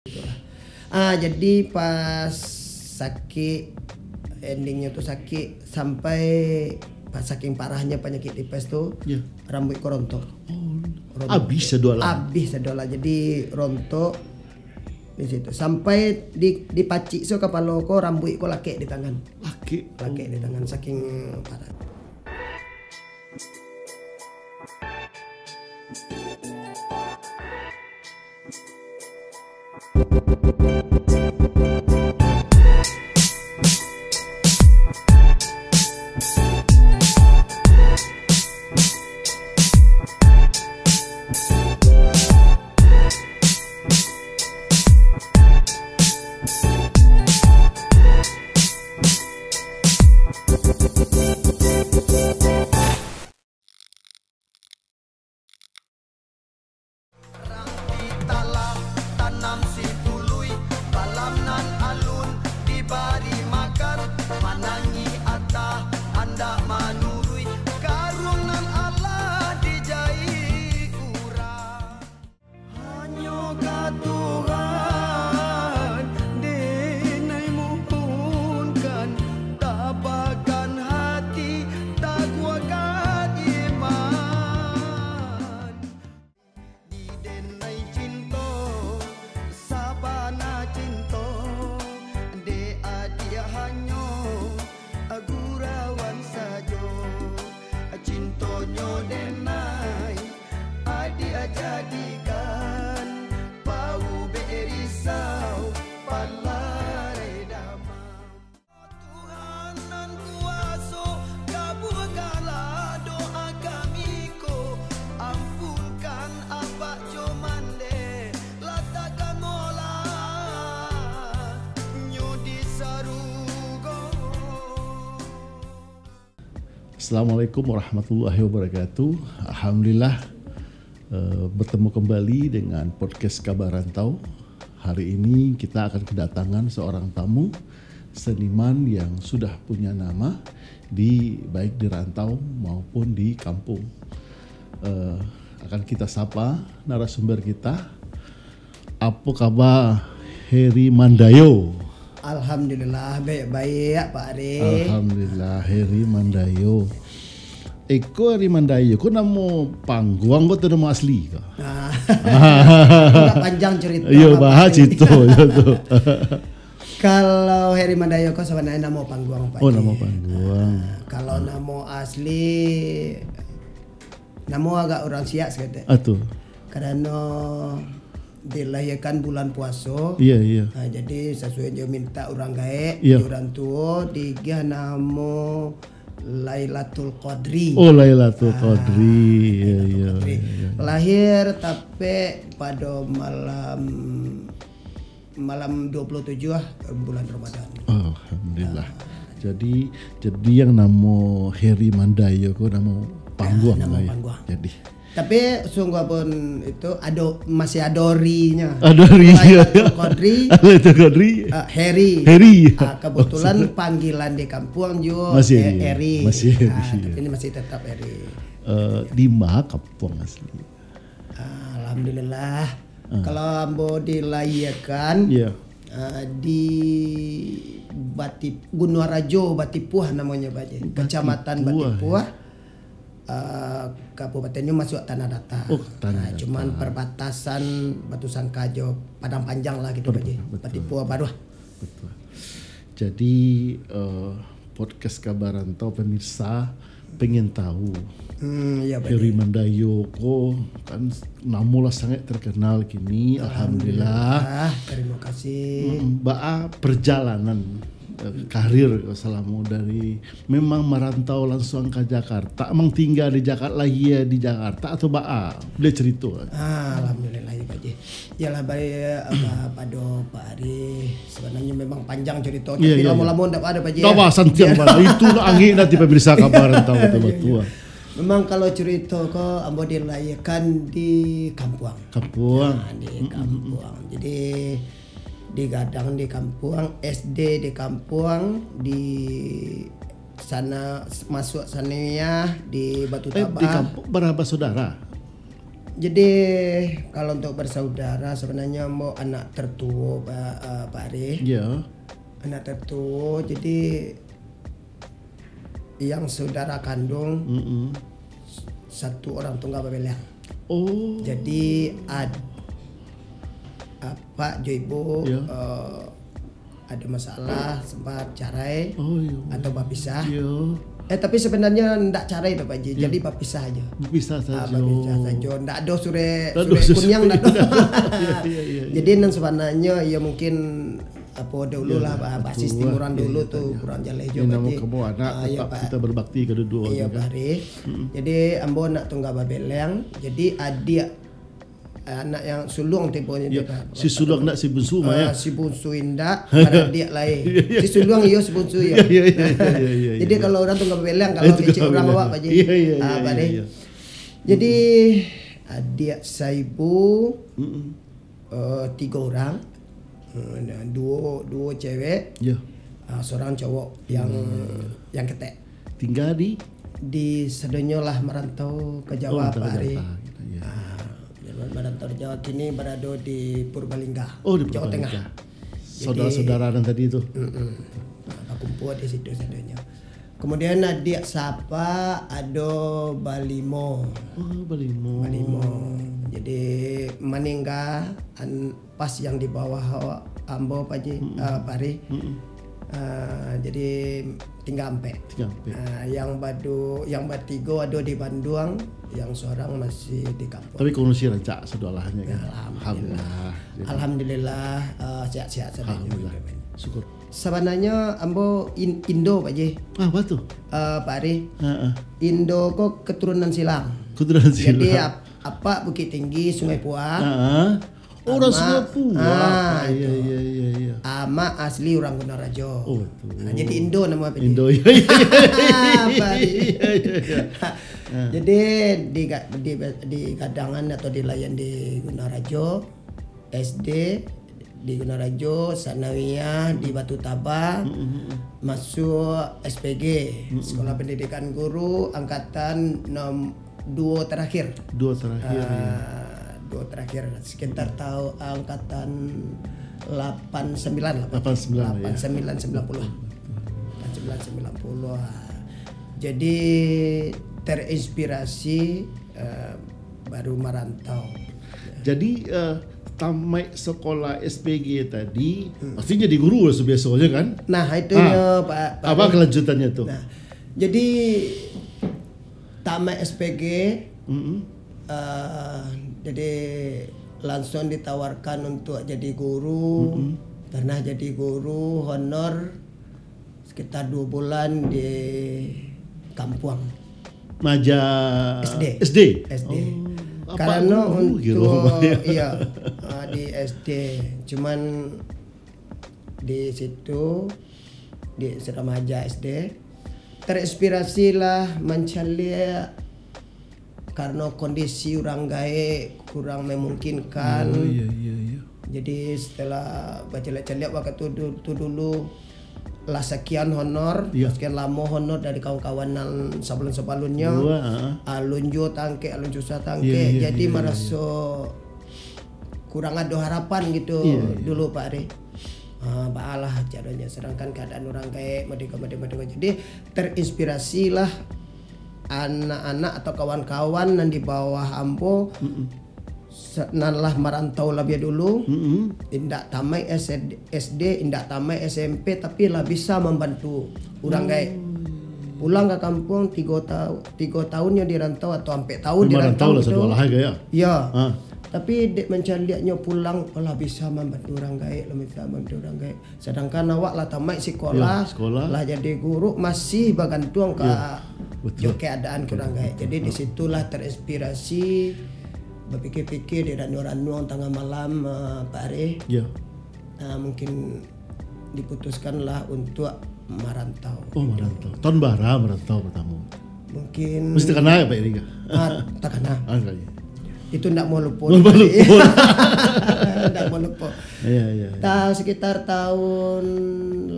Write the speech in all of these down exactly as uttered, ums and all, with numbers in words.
Itulah. Ah, jadi pas sakik, endingnya tu sakik sampai pas saking parahnya penyakit tipes tu, Ya. rambuik ko rontok. Oh, Rontok. Habis sadolah. Habis sadolah. Jadi rontok di situ. Sampai di, dipacik so kapalo ko, rambuik ko lakek di tangan. Lakek. Lakek di tangan saking parah. Rang di talah tanam si tului, balam nan alun dibari makan, manangih atah andak manuruik, karuang nan alah dijai urang. Hanyo ka Tuhan denai mohonkan, tapakan hati, taguahkan iman. Di denai cinto, sabana cinto, dek adiak hanyo gurauan sajo. Cintonyo denai adiak jadikan, paubek risau, palarai damam. Tuhan nan kuaso, kabulkanlah doa kami ko. Ampunkan apak jo mandeh, latakkan molah nyo di sarugo. Assalamualaikum warahmatullahi wabarakatuh. Alhamdulillah, eh, bertemu kembali dengan podcast Kabar Rantau. Hari ini kita akan kedatangan seorang tamu, seniman yang sudah punya nama di, baik di rantau maupun di kampung. Eh, akan kita sapa narasumber kita. Apo kaba, Heri Mandayo? Alhamdulillah, baik-baik, Pak Ari. Alhamdulillah, Heri Mandayo. Iko Heri Mandayo ko namo pangguang ko atau namo asli ko? Nah, agak panjang cerita, Iyo, Pak bahas Ari. Cerita, yo tu. Kalau Heri Mandayo ko sebenarnya namo pangguang, Pak Oh, Ari. Namo pangguang. Ah, kalau namo asli, namo agak urang siak saketek. Ah, tu. Karano dilahiakan bulan puaso. Iya, iya. Ah, jadi sasuai jo mintak urang gaek, Iya. jo urang tuo, diagiah namo Lailatul Qadri. Oh, Lailatul Ah, Qadri. Iya, Lailatul iya, Qadri. iya, iya. Lahir tapek pado malam, malam dua puluh tujuh lah, bulan Ramadan. Alhamdulillah. Ah. Jadi, jadi yang namo Heri Mandayo ko namo pangguang Ah, namo lah, ya? pangguang. Jadi. Tapi sungguahpun itu ado, masih ado rinyo. Ado rinyo. Lailatul Qadri. Lailatul Qadri. Ah, Heri. Heri. Ah, kebetulan Maksud- panggilan di kampung juo, Masih eh, Heri. Heri. Masih Heri, Ah, iya. tapi ini masih tetap Heri. Eh, di ma kampung asli? Ah, alhamdulillah. Ah. Kalau ambo dilahiakan, Iya. ah, di Batip-, Gunung Rajo, Batipuah namonyo, Pak Ji. Kecamatan Batipuah, Batipuah. ya. Ah, kabupatennyo masuak Tanah Datar. Oh, Tanah Ah, cuman Datar. perbatasan Batusangka jo Padang Panjang lah gitu, Pak Ji. Betul, betul. Batipuah baruah. Betul. Jadi, eh, podcast Kabar Rantau, pemirsa pengen tahu. Hmm, iya, Pak Heri Ji. Mandayo ko kan namo lah sangat terkenal kini, alhamdulillah. Alhamdulillah, terima kasih. Mm, baa perjalanan, eh, karir selama dari memang merantau langsung ke Jakarta, emang tinggal di Jakarta, lahir di Jakarta atau baa? Boleh cerita? Ah, alhamdulillah, ya, Pak Ji. Yalah, baik, apa, pado Pak Ari, sebenarnya memang panjang cerita, Iya, tapi iya, lamo-lamo iya. ndak ada, Pak Ji, Ndak ya. apa, santiang Biar bana. Itu nak angin nanti pemirsa Kabar Rantau Iya, betul-betul. iya. Memang kalau cerita ko, ambo dilahirkan di kampuang. Kampuang. Nah, di Mm, mm, mm. kampuang. Jadi, digadang di kampuang, S D di kampuang, di sana, masuk sanawiyah di Batu Eh, di Tabah. kampuang berapa saudara? Jadi, kalau untuk bersaudara, sebenarnya ambo anak tertuo, Pak, eh, Pak Ari. Ya. Anak tertuo, jadi yang saudara kandung Mm-mm. satu orang tunggal babeleng. Oh. Jadi, ad-, apak jo ibu, Ya. eh, ada masalah, sempat cerai Oh, iya. atau bapisah. Iya. Eh, tapi sebenarnya ndak cerai doh, Pak Ji. Iya. Jadi bapisah aja. Bapisah Ah, saja. bapisah saja. Ndak ada surek, Ndak ada surek surek. kuniang, ndak ada. Iya, iya, iya, iya. Jadi, nan sebenarnya, ya, mungkin, apa, dulu Iya, lah, ba-, basis betul lah. timuran Iya, dulu iya, tu iya. kurang jaleh Ini juga, nama Pak Ji. kamu anak, Ah, iya, tetap Pak. kita berbakti ke dua-dua Iya, orang, kan? Pak Ari. Mm-mm. Jadi, ambo anak tunggal babeleng. Jadi, adik Anak yang sulung tibo ni Ya, tu, Pak. si sulung nak si bunsu mah, Ah, ya? si bunsu indak, baradiak lai. Iya, iya. Si sulung iyo, si bunsu iyo. Iya, iya, iya, iya, iya, Jadi iya. kalau orang tunggal babeleng, kalau Itu kecil kalau orang babeleng. awak, Pak Ji. Iya, iya, Ah, iya, Pak iya, Ji. iya. Jadi, adik saibu, Mm-mm. eh, tiga orang. Eh, duo, duo cewek, Ya. ah, seorang cowok yang, Hmm. yang ketek. Tinggal di? Di sadonyo lah merantau ke Oh, Jawa, merantau Pak ke Ari. Jawa, gitu, ya. Ah, merantau ke Jawa, kini berada di Purbalingga, Oh, di Jawa Purbalingga. Tengah. Jadi, Saudara-saudara nan tadi tu? Mm-mm. Ah, bakumpul di situ sadonyo. Kemudian adik sapa ado balimo. Oh, balimo. Balimo. Jadi, maningga an-, pas yang di bawah ambo, Pak Ji, Mm-mm. eh, Pak Ari. Mm-mm. Eh, jadi, tinggal ampek. Tinggal ampek. Eh, yang badu-, yang batigo ado di Bandung, yang seorang masih di kampung. Tapi kondisi rancak sadolahnyo, kan? Ya, alhamdulillah. Alhamdulillah. Jadi Alhamdulillah, eh, sehat-sehat sadonyo. Alhamdulillah. Syukur. Sabananyo ambo in-, Indo, Pak Ji. Ah, apa tu? Eh, Pak Ari. Heeh. Indo ko keturunan Silang. Keturunan Jadi, Silang. ap-, apak Bukittinggi, Sungai Puah. Heeh. Oh, orang Amak, Sungai Puah. ah, Iya, itu. iya, iya, iya. Amak asli urang Gunung Rajo. Oh, betul. Ah, jadi Indo namo apo Indo, dia? iya, iya, iya. Apa dia? Iya, iya, iya. Ah. Jadi, di ga-, di, di gadangan atau di layan di Gunung Rajo, S D di Gunung Rajo, sanawiyah di Batu Taba, Mm-mm. masuk S P G, Mm-mm. Sekolah Pendidikan Guru, angkatan nom-, duo terakhir. Duo terakhir, Ah, ya. duo terakhir. Sekitar Mm. tahun angkatan lapan sembilan lah, Pak. Lapan sembilan, ya. Lapan sembilan, sembilan puluh. Betul, betul. Lapan sembilan, sembilan puluh, ah. Jadi, terinspirasi, eh, baru marantau. Jadi, eh, tamaik sekolah S P G tadi, Hmm. pasti jadi guru lah sebiasanya, kan? Nah, itu Ah. dia, Pak, Pak Apa Ari. kelanjutannya tu? Nah, jadi, tamaik S P G, Mm-mm. eh, jadi langsung ditawarkan untuk jadi guru. Mm-mm. Pernah jadi guru honor sekitar dua bulan di kampuang. Maja S D. S D? S D. Oh, apa Karena guru gitu, untuk, Pak? iya, ah, di S D. Cuman di situ, di remaja S D, terinspirasilah mancaliak karena kondisi urang gaek kurang memungkinkan. Oh, iya, iya, iya. Jadi, setelah bacaliak-caliak wakatu du-, tu dulu, lah sakian honor, Iya. sakian lamo honor dari kawan-kawan nan sabalun-sabalunnyo. Dua, ha. Alun juo tangkek, alun susah tangkek. Iya, iya, Jadi, iya, iya. maraso kurang ado harapan gitu Iya, iya. dulu, Pak Ari. Ah, baalah caronyo, sedangkan keadaan urang gaek, madeko, madeko, madeko. Jadi, terinspirasilah anak-anak atau kawan-kawan nan di bawah ambo, Mm-mm. sa-, nan lah marantau labiah dulu, Mm-mm. indak tamaik S D, S D, indak tamaik S M P, tapi lah bisa mambantu urang Oh. gaek. Pulang ka kampuang, tigo tau-, tigo tahunnyo di rantau atau ampek tahun Di di marantau rantau lah gitu. satu alahan ke, ya? Ya. Ah. Tapi dek mancaliaknyo pulang, lah bisa mambantu urang gaek, lah bisa mambantu urang gaek. Sedangkan awak lah tamaik sikolah, Ya, sekolah. lah jadi guru, masih bagantuang ka Ya, betul. jo keadaan urang gaek. Jadi, di situlah terinspirasi, bapikir-pikir, diranung-ranung tangah malam, eh, Pak Ari. Ya. Eh, mungkin diputuskanlah untuk marantau. Oh, marantau. Tahun bara marantau pertama? Mungkin Mesti takana ya, Pak Erika? Ah, takana. Ah, iya. Itu ndak mau lupa. Ndak mau lupa. Ndak mau lupa. Iya, iya, iya. Ta-, sekitar tahun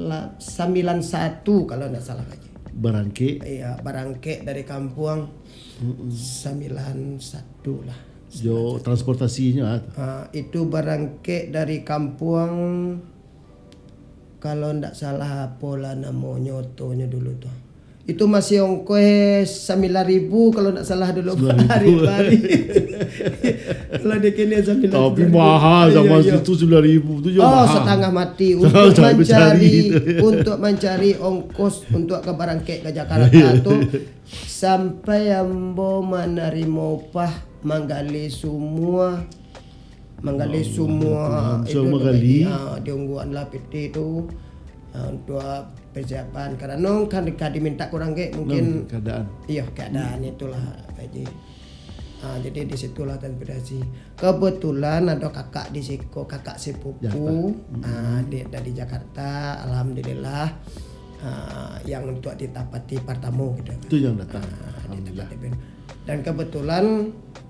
la-, sembilan satu kalau ndak salah, Pak Ji. Barangkek? Iya, barangkek dari kampuang Mm-mm. sembilan satu lah. Jo transportasinyo, ah. Ah, itu barangkek dari kampuang, kalau ndak salah, apolah namonyo otonyo dulu tu. Itu masih ongkoh sambilan ribu kalau ndak salah dulu, Sambilan ribu. Bari. Kalau di kini sambilan ribu. Tapi mahal. Iyo, zaman iyo. Situ sambilan ribu tu jo Oh, mahal. Satangah mati untuk Sampai mencari, mencari. Untuk mencari ongkos untuk ka barangkek ka Jakarta Iyo. Tu, sampai ambo manarimo upah manggali sumua, manggali Oh, sumua betul. Itu Sumua tu gali. Tadi, ah, diungguan lah piti tu, ah, untuk persiapan. Karano kan ka diminta urang gek mungkin Nah, keadaan. Iyo, keadaan itulah, Pak Haji. Ah, jadi di situlah konspirasi. Kebetulan ado kakak di siko, kakak sepupu, Jakarta. Ah, di, dari Jakarta, alhamdulillah, ah, yang untuk ditapati partamo gitu. Itu yang datang. Ah, Alhamdulillah. Ditapati ben-, dan kebetulan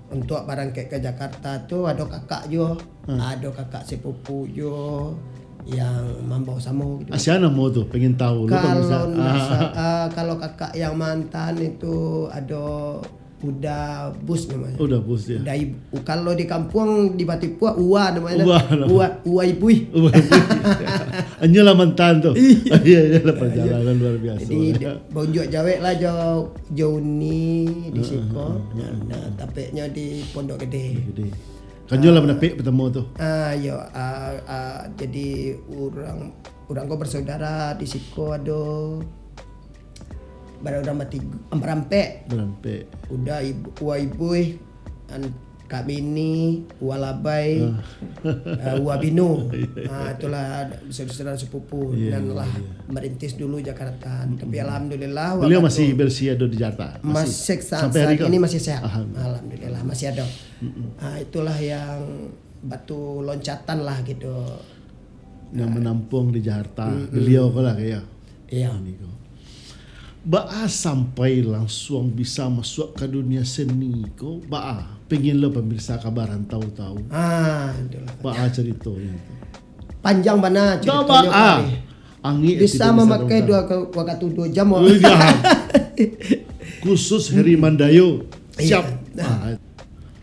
untuk barangkek ke Jakarta tu ado kakak juo, Hmm. ado kakak sepupu juo yang mambao samo gitu. Ah, sia namo tu? Pengen tahu. Lu kalau Kalau bisa. ndak Ah. sa-, ah, kalau kakak yang mantan itu ado Uda Bus namanya. Uda Bus, ya. Uda Ib-, u-, kalau di kampuang di Batipuak, Uwa namanya. Uwa nama. Uwa, Uwa Ipuih. Uwa Ipuih. Anyo lah mantan tu. Iya. Iya, iya lah, perjalanan luar biasa. Jadi, di-, baunjuak jawek lah jo, jo Uni di Heeh, siko. heeh, heeh. Nah, nah, tapeknyo di Pondok Gede. Pondok Gede. Kanyo lah Ah. manapek pertamo tu. Ah, iyo, ah, ah, jadi urang, urang ko bersaudara di siko ado Bara urang batigo, barampek. Barampek. Uda Ibu, Uwa Ibuih, an-, Kak Mini, Uwa Labai, Ah. eh, Uwa Bino. Iya, iya. Ah, itulah saudara sepupu Iya, dan iya, lah iya. merintis dulu Jakarta. Mm-mm. Tapi alhamdulillah, Beliau waktu masih bersih ada di Jakarta? Masih. Masih sa-, Sampai hari saat ko? ini masih sehat. Alhamdulillah. Alhamdulillah, masih ada. Mm-mm. Ah, itulah yang batu loncatan lah gitu. Yang Ah. menampung di Jakarta. Mm-mm. Beliau ko lah kayak. Iya. Ini ko. Baa sampai langsung bisa masuk ka dunia seni ko? Baa, pengen lo pemirsa Kaba Rantau tahu. Ah, itulah. Baa caritonyo tu? Panjang bana Dah caritonyo baa. kali. Angik Bisa tidak bisa mamakai dongkang. dua ke-, wakatu dua jam, Oh, wak. iya. Khusus Heri Mandayo. Iya. Siap. Nah. Ah.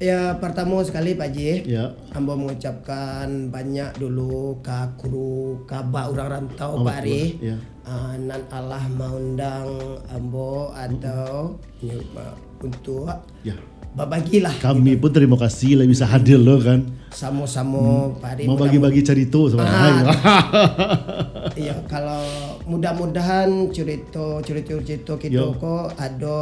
Ya, pertamo sekali, Pak Haji, Ya. ambo mengucapkan banyak dulu ka kru Kaba Urang Rantau, Oh, Pak Ari. betul. Ya. Ah, nan alah maundang ambo Mm-mm. atau nyu-, ma-, untuk Ya. babagilah, Kami gitu. pun terima kasih lah bisa hadir lo kan. Samo-samo, Hmm. Pak Ari, Mau mudah-mudahan bagi-bagi carito sama Ah. lain. Iya, kalau mudah-mudahan carito, carito-carito kito Yo. ko ado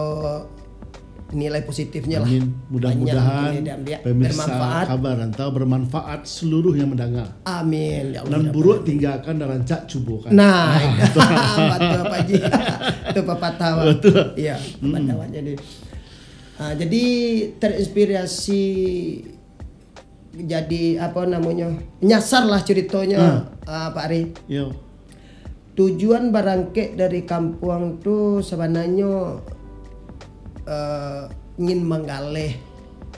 nilai positifnyo lah. Amin. Banyak Mudah-mudahan mungkin dia ambil pemirsa bermanfaat. Kaba Rantau bermanfaat seluruh yang mendengar. Amin, ya Allah, Nan ya buruk Rabbi. tinggalkan dan rancak cubokan. Nah, Ah, itu betul. betul, Pak Haji. Itu pepatah, Pak. Betul. Iya, Mm-mm. pepatah, Pak. Jadi, ah, jadi terinspirasi jadi, apa namanya, nyasar lah caritonyo, Ah. ah, Pak Ari. Yo. Tujuan barangkek dari kampuang tu sabananyo, eh, ingin manggaleh,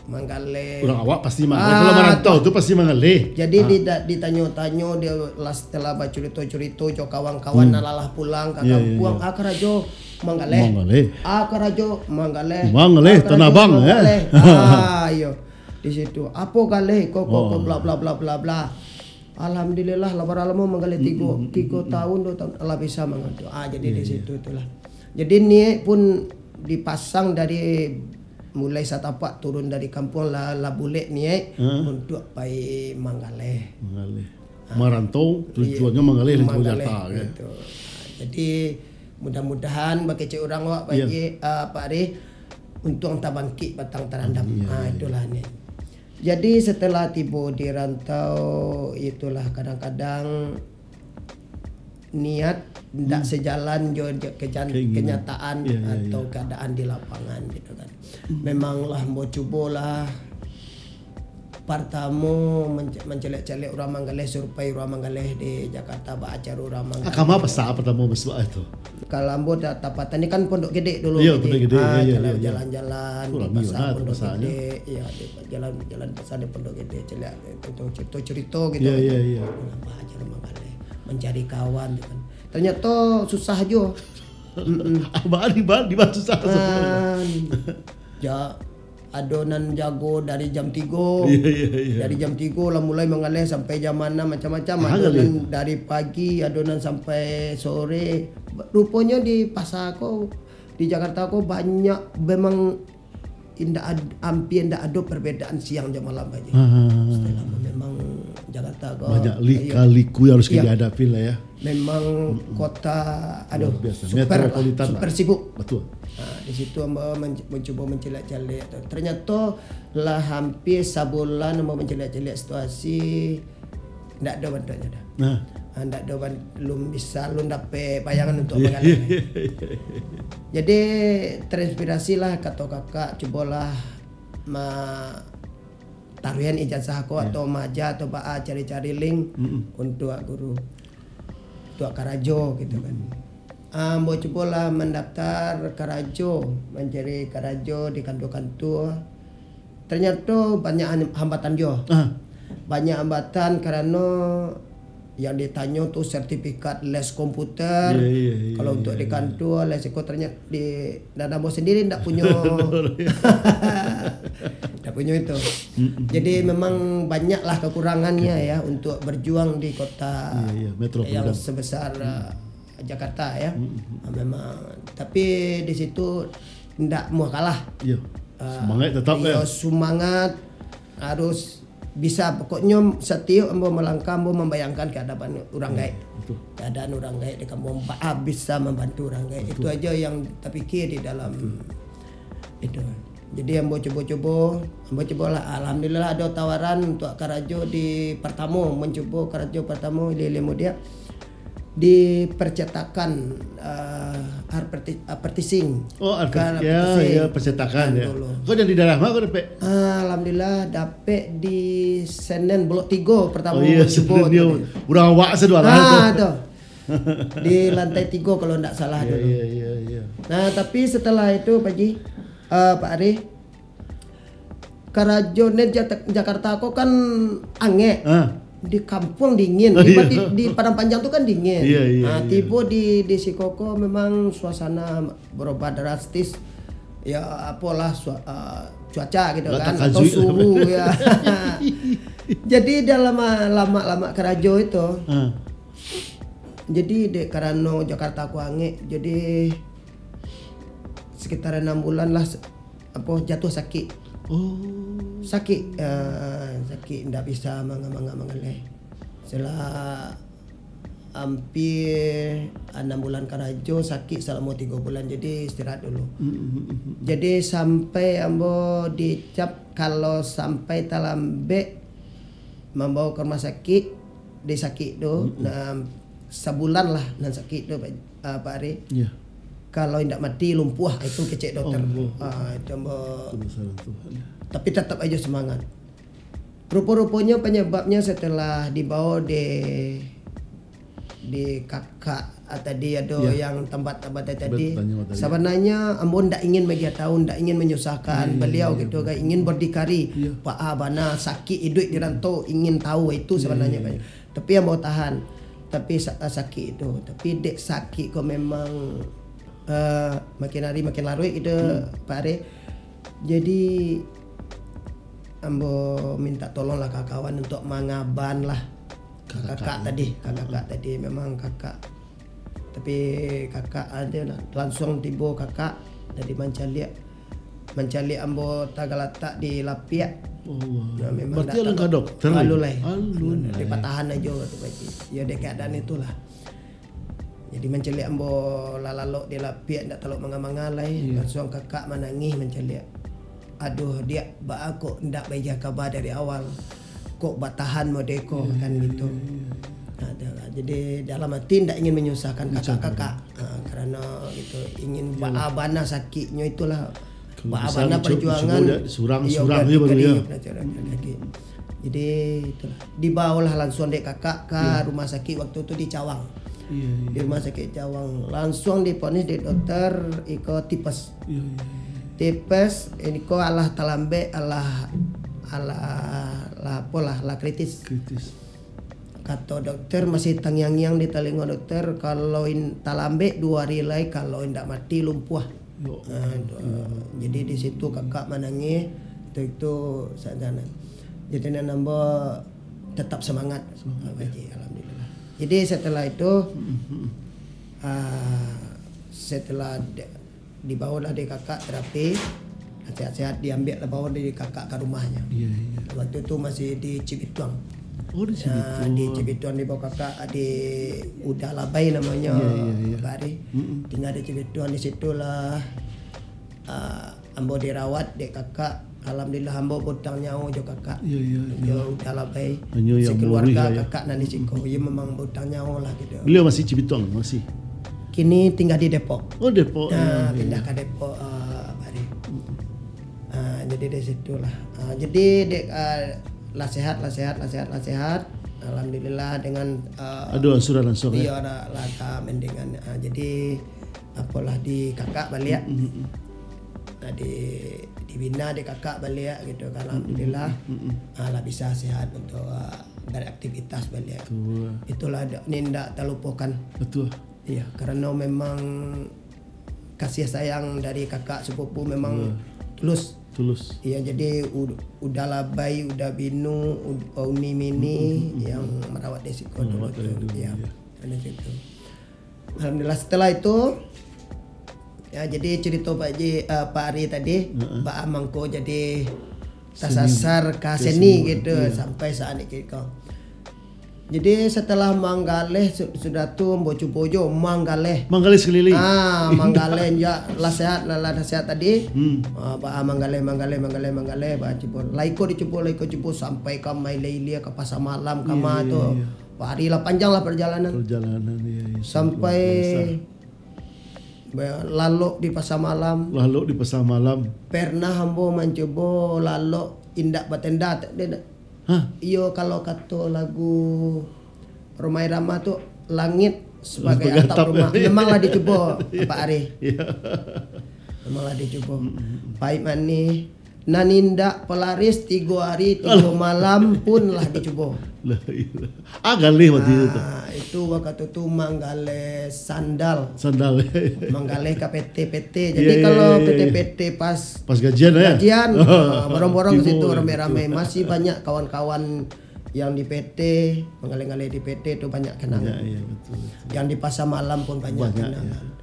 manggaleh. Urang awak pasti manggaleh. Ah, Kalau marantau tu. tu pasti manggaleh. Jadi Ah. dida-, ditanyo-tanyo, dia lah setelah bacurito-curito jo kawan-kawan Hmm. nan lah pulang ka Iya, iya, kampuang, iya. ah, karajo manggaleh. Manggaleh. Ah, karajo manggaleh. Manggaleh, Ah, karajo Tanah Abang, eh. manggaleh. Ah, iyo. Di situ. Apo galeh ko, ko, ko, Oh. bla, bla, bla, bla, bla. Alhamdulillah, lah bara lamo manggaleh tigo, Mm, mm, mm, tigo mm, mm. tahun, dua tahun, lah bisa manggaleh. Ah, jadi Iya, di iya. situ itulah. Jadi niat pun dipasang dari mulai Satapak turun dari kampuang lah, lah bulek niat Heeh. untuk pai manggaleh. Manggaleh. Ah. Marantau, Iya. tujuannyo manggaleh lah Manggaleh, Jakarta, kan? gitu. Jadi mudah-mudahan bakecek urang awak Pak Iya. Haji, ah, Pak Ari, untuang tabangkik batang tarandam. Iya, Ah, iya, iya. itulah niat. Jadi, setelah tibo di rantau, itulah kadang-kadang niat ndak Hmm. sejalan jo, jo kejan-, Keinginan. kenyataan Iya, iya, atau iya. keadaan di lapangan, gitu kan. Hmm. Memanglah ambo cubolah, partamo, menc-, mancaliak-caliak urang manggaleh, survei urang manggaleh di Jakarta, baacara urang Ah, manggaleh. kama pasa partamo basuak itu? Kalau ambo da-, dapatan ni kan Pondok Gede dulu, Iya, jadi, Pondok Gede, ah, iya, iya, jalan, iya, iya. jalan-jalan Oh, di rami pasar banget Pondok pasarnya. Gede, iya, di jalan, jalan pasar di Pondok Gede, caliak, eh, cerito-cerito gitu, Iya, gitu. iya, iya. Nampak aja rumah balai, mencari kawan, gitu kan. Ternyata susah jo. Mm-mm. Abah di ba-, di ba susah Ah, sebenarnya. ja-, Ado nan jago dari jam tigo. Iya, iya, iya. Dari jam tigo lah mulai mangaleh sampai jam anam, macam-macam. Ah, ado nan dari pagi, ado nan sampai sore. Ruponyo di pasar ko, di Jakarta ko banyak, memang indak ad-, ampia indak ado perbedaan siang jo malam, Pak Ji. Ah. Istilah memang Jakarta ko, banyak iya, lika-liku yang harus, iya, dihadapi lah ya. Memang kota, aduh, luar biasa. Super lah, metropolitan lah, super sibuk. Betul. Ha, di situ ambo men-, mencubo mancaliak-caliak tu. Ternyato lah hampir sabulan ambo mancaliak-caliak situasi, ndak ado bantuaknyo dah. Nah. Ha, ndak ado ban-, lun bisa, lun dapek bayangan untuk manggaleh. Jadi, terinspirasilah kato kakak, cubolah ma-, taruihan ijazah ko, ya, atau maaja atau baa, cari-cari link, mm-mm, untuak guru, untuak karajo gitu kan. Ambo cubolah mandaftar karajo, mancari karajo di kantua-kantua. Ternyato banyak han-, hambatan juo. Ah. Banyak hambatan karano yang ditanyo tu sertifikat les komputer. Iya, iya, iya. Kalau untuk di kantua, les iko ternyata di, dan ambo sendiri ndak punyo, ndak punyo itu. Mm-mm. Jadi memang banyaklah kekurangannya ya untuk berjuang di kota, iya, iya, metropolitan, yang sebesar, eh, Jakarta ya. Mm-mm. Ah, memang. Tapi di situ ndak mau kalah. Iya. Ah, semangat tetap, iyo, ya. Semangat harus bisa, pokoknyo satiok ambo malangkah, ambo mambayangkan ka adapan urang gaek. Betul. Keadaan urang gaek di kampuang, baa bisa mambantu urang gaek. Betul. Itu aja yang tapikir di dalam itu. Jadi ambo cubo-cubo, ambo cubolah. Alhamdulillah ado tawaran untuk karajo di partamo, mancubo karajo partamo, ililih mudiak. Di percetakan, eh, arperti-, arpertising. Oh, arper-, ya, percetakan, ya. Dulu. Kau jadi daerah mana kau dapek? Ah, alhamdulillah, dapek di Senen Blok tigo pertama. Oh, iya, cubo Senen tu dia. Urang awak sadualah tu. Ah, tu. Di lantai tigo kalau ndak salah dulu. Iya, iya, iya, iya. Nah, tapi setelah itu, Pak Ji, eh, Pak Ari, karajo di Jata-, Jakarta ko kan angek. Ah. Di kampuang dingin, oh, di, iya, di, di Padang Panjang tu kan dingin. Iya, iya, nah, iya. Tibo di, di siko ko memang suasana berubah drastis. Ya, apolah, sua-, eh, cuaca gitu kan, atau suhu, ya. Jadi, dalam, eh, lamak-lamak karajo itu. Ah. Jadi, dek karano Jakarta ko angek, jadi sekitar enam bulan lah, apo, jatuah sakik. Oh. Sakik, eh, sakik, ndak bisa manga-, manga-, mangaleh. Setelah hampir enam bulan karajo, sakik salamo tigo bulan, jadi istirahat dulu. Mm, mm, mm, mm. Jadi sampai ambo dicap, kalau sampai talambek mambawa ka rumah sakik, dek sakik tu, mm-mm, nah, sabulan lah nan sakik tu, Pak, ah, Pak Ari. Iya. Kalau indak mati, lumpuah, itu kecek dokter. Allah. Ah, itu ambo. Itu masalah Tuhan, ya. Tapi tetap aja semangat. Rupo-ruponyo penyebabnya setelah dibawa di di kakak, ah, tadi ado, ya, yang tambat-tambat tadi. Bertanya tadi. Sabananyo ambo ndak ingin bagi tahu, ndak ingin menyusahkan, iya, iya, beliau, iya, gitu kan, ingin berdikari. Iya. Baa bana sakik iduik di rantau, ingin tahu itu, iya, sabananyo, iya, Pak. Iya. Tapi ambo tahan. Tapi sa-, ah, sakik itu. Tapi dek sakik ko memang, eh, makin hari makin laruik gitu, hmm, Pak Ari. Jadi ambo minta tolong lah ka kawan untuk mangaban lah. Kakak tadi, kakak tadi, memang kakak. Tapi kakak ado lah, langsung tibo kakak, jadi mancaliak, mancaliak ambo tagalatak di lapiak. Allah. Nah, memang berarti alun ka dokter lalu lai. Alun lai. Dipatahan aja tu, Pak Ji. Ya, dek keadaan itulah. Jadi mancaliak ambo lah lalok di lapiak, ndak talok manga-manga lai. Iya. Langsung kakak manangih mancaliak. "Aduh, Diak, baa kok ndak baiga kaba dari awal? Kok batahan modeko?" Iya, kan, iya, gitu. Iya, iya. Nah, tu lah. Jadi, dalam hati ndak ingin menyusahkan kakak-kakak. Ah, karano gitu, ingin, iyalah, baa bana sakiknyo itulah. Kalau baa bisa bana dicu-, perjuangan. Cubo surang, iyo, surang je baru, ya. Jadi, itulah. Dibawalah langsung dek kakak ka, iya, rumah sakit waktu tu di Cawang. Iya, iya. Di rumah sakit Cawang. Langsung diponis dek dokter, iko tipes. Iya, iya, iya. Tipes, iko alah talambek, alah, alah, alah apolah, alah kritis. Kritis. Kato dokter, masih tangiang-ngiang di talingo dokter, kalau in-, talambek duo hari lai, kalau indak mati, lumpuah. Ya Allah. Ah, tu, jadi di situ kakak manangih, itu, itu sa-, sana. Jadi nan ambo tetap semangat. Semangat, ya. Pak Haji, alhamdulillah. Jadi setelah itu, Mm-mm. ah, setelah di-, dibawalah di kakak terapi, sehat-sehat diambiak lah bawa di kakak ke rumahnya. Iya, iya. Waktu itu masih di Cibituang. Oh, di Nah, Cibituang. Di Cibituang dibawa kakak di Uda Labai namanya, Iya, iya, iya. Pak Ari. Mm-mm. Tinggal di Cibituang, di situlah, ah, ambo dirawat dek kakak. Alhamdulillah, ambo bautang nyawo jo kakak. Iya, iya, iya. Jo Uda Labai. Hanyo yang Sekeluarga murih lah, ya. Kakak nan di siko. Iya, memang bautang nyawo lah gitu. Beliau masih Cibituang, masih? Kini tinggal di Depok. Oh, Depok. Nah, Ya, ya, pindah ya. ke Depok, ah, Pak Ari. Mm-mm. Ah, jadi dari situlah. Ah, jadi dek, ah, lah sehat, lah sehat, lah sehat, lah sehat. Alhamdulillah dengan, ah, Ada angsuran-angsuran, ya? Iya, ada lah agak mendingan. Ah, jadi apolah di kakak baliak. Mm, mm, mm. Nah, di, dibina di kakak baliak gitu kan. Mm, mm, Alhamdulillah. mm, mm, mm. Ah, lah bisa sehat untuk, ah, beraktivitas baliak. Betul. Itulah do-, ni ndak terlupakan. Betul. Iya, karena memang kasih sayang dari kakak sepupu memang Betul. tulus. Tulus. Iya, jadi ud-, Uda Labai, Uda Binu, Ud-, Uni Mini Mm, mm, mm, yang mm. merawat di siko dulu Merawat dari tu. dulu, Iya, iya. ada situ. Alhamdulillah, setelah itu, ya, jadi cerita Pak Ji, eh, Pak Ari tadi, Heeh. baa mangko jadi Seni. tasasar ka Ka seni seni, gitu, iya. sampai saat ini kiko. Jadi, setelah manggaleh, su-, sudah tu, ambo cubo jo manggaleh. Manggaleh sekeliling. Ah, manggaleh, ya, lah sehat, lah, lah sehat tadi. Hmm. Ah, baa manggaleh, manggaleh, manggaleh, manggaleh, baa cubo. Lah iko dicubo, lah iko cubo, sampai ka Mailai Ilia, ka Pasar Malam, ka Iya, ma iya, tu. iya. Parilah, panjanglah perjalanan. Perjalanan, iya, iya, Sampai luar biasa. ba-, lalok di Pasar Malam. Lalok di Pasar Malam. Pernah ambo mancubo lalok indak batenda, tak, dia nak. Hah? Iyo, kalau kato lagu Rhoma Irama tu, langit sebagai Sebagai atap atap. rumah. Memanglah dicubo, Iya. Pak Ari. Iya. Memanglah dicubo. Mm, mm, mm. Pahit manih, Nan indak palaris tigo ari, tigo Alah. malam pun lah dicubo. Lah, iya. Ah, galeh waktu itu tu. Ah, itu waktu tu manggaleh sandal. Sandal. Manggaleh ka P T P T. Jadi Iya, iya, kalau iya, iya. P T P T pas Pas gajian, ya? gajian, ah, borong-borong ke Tibo, situ ya, rame-rame. betul. Masih banyak kawan-kawan yang di P T, manggaleh-ngaleh di P T tu banyak kenangan. Banyak, iya, betul, betul. Yang di pasar malam pun banyak Banyak, kenangan. ya.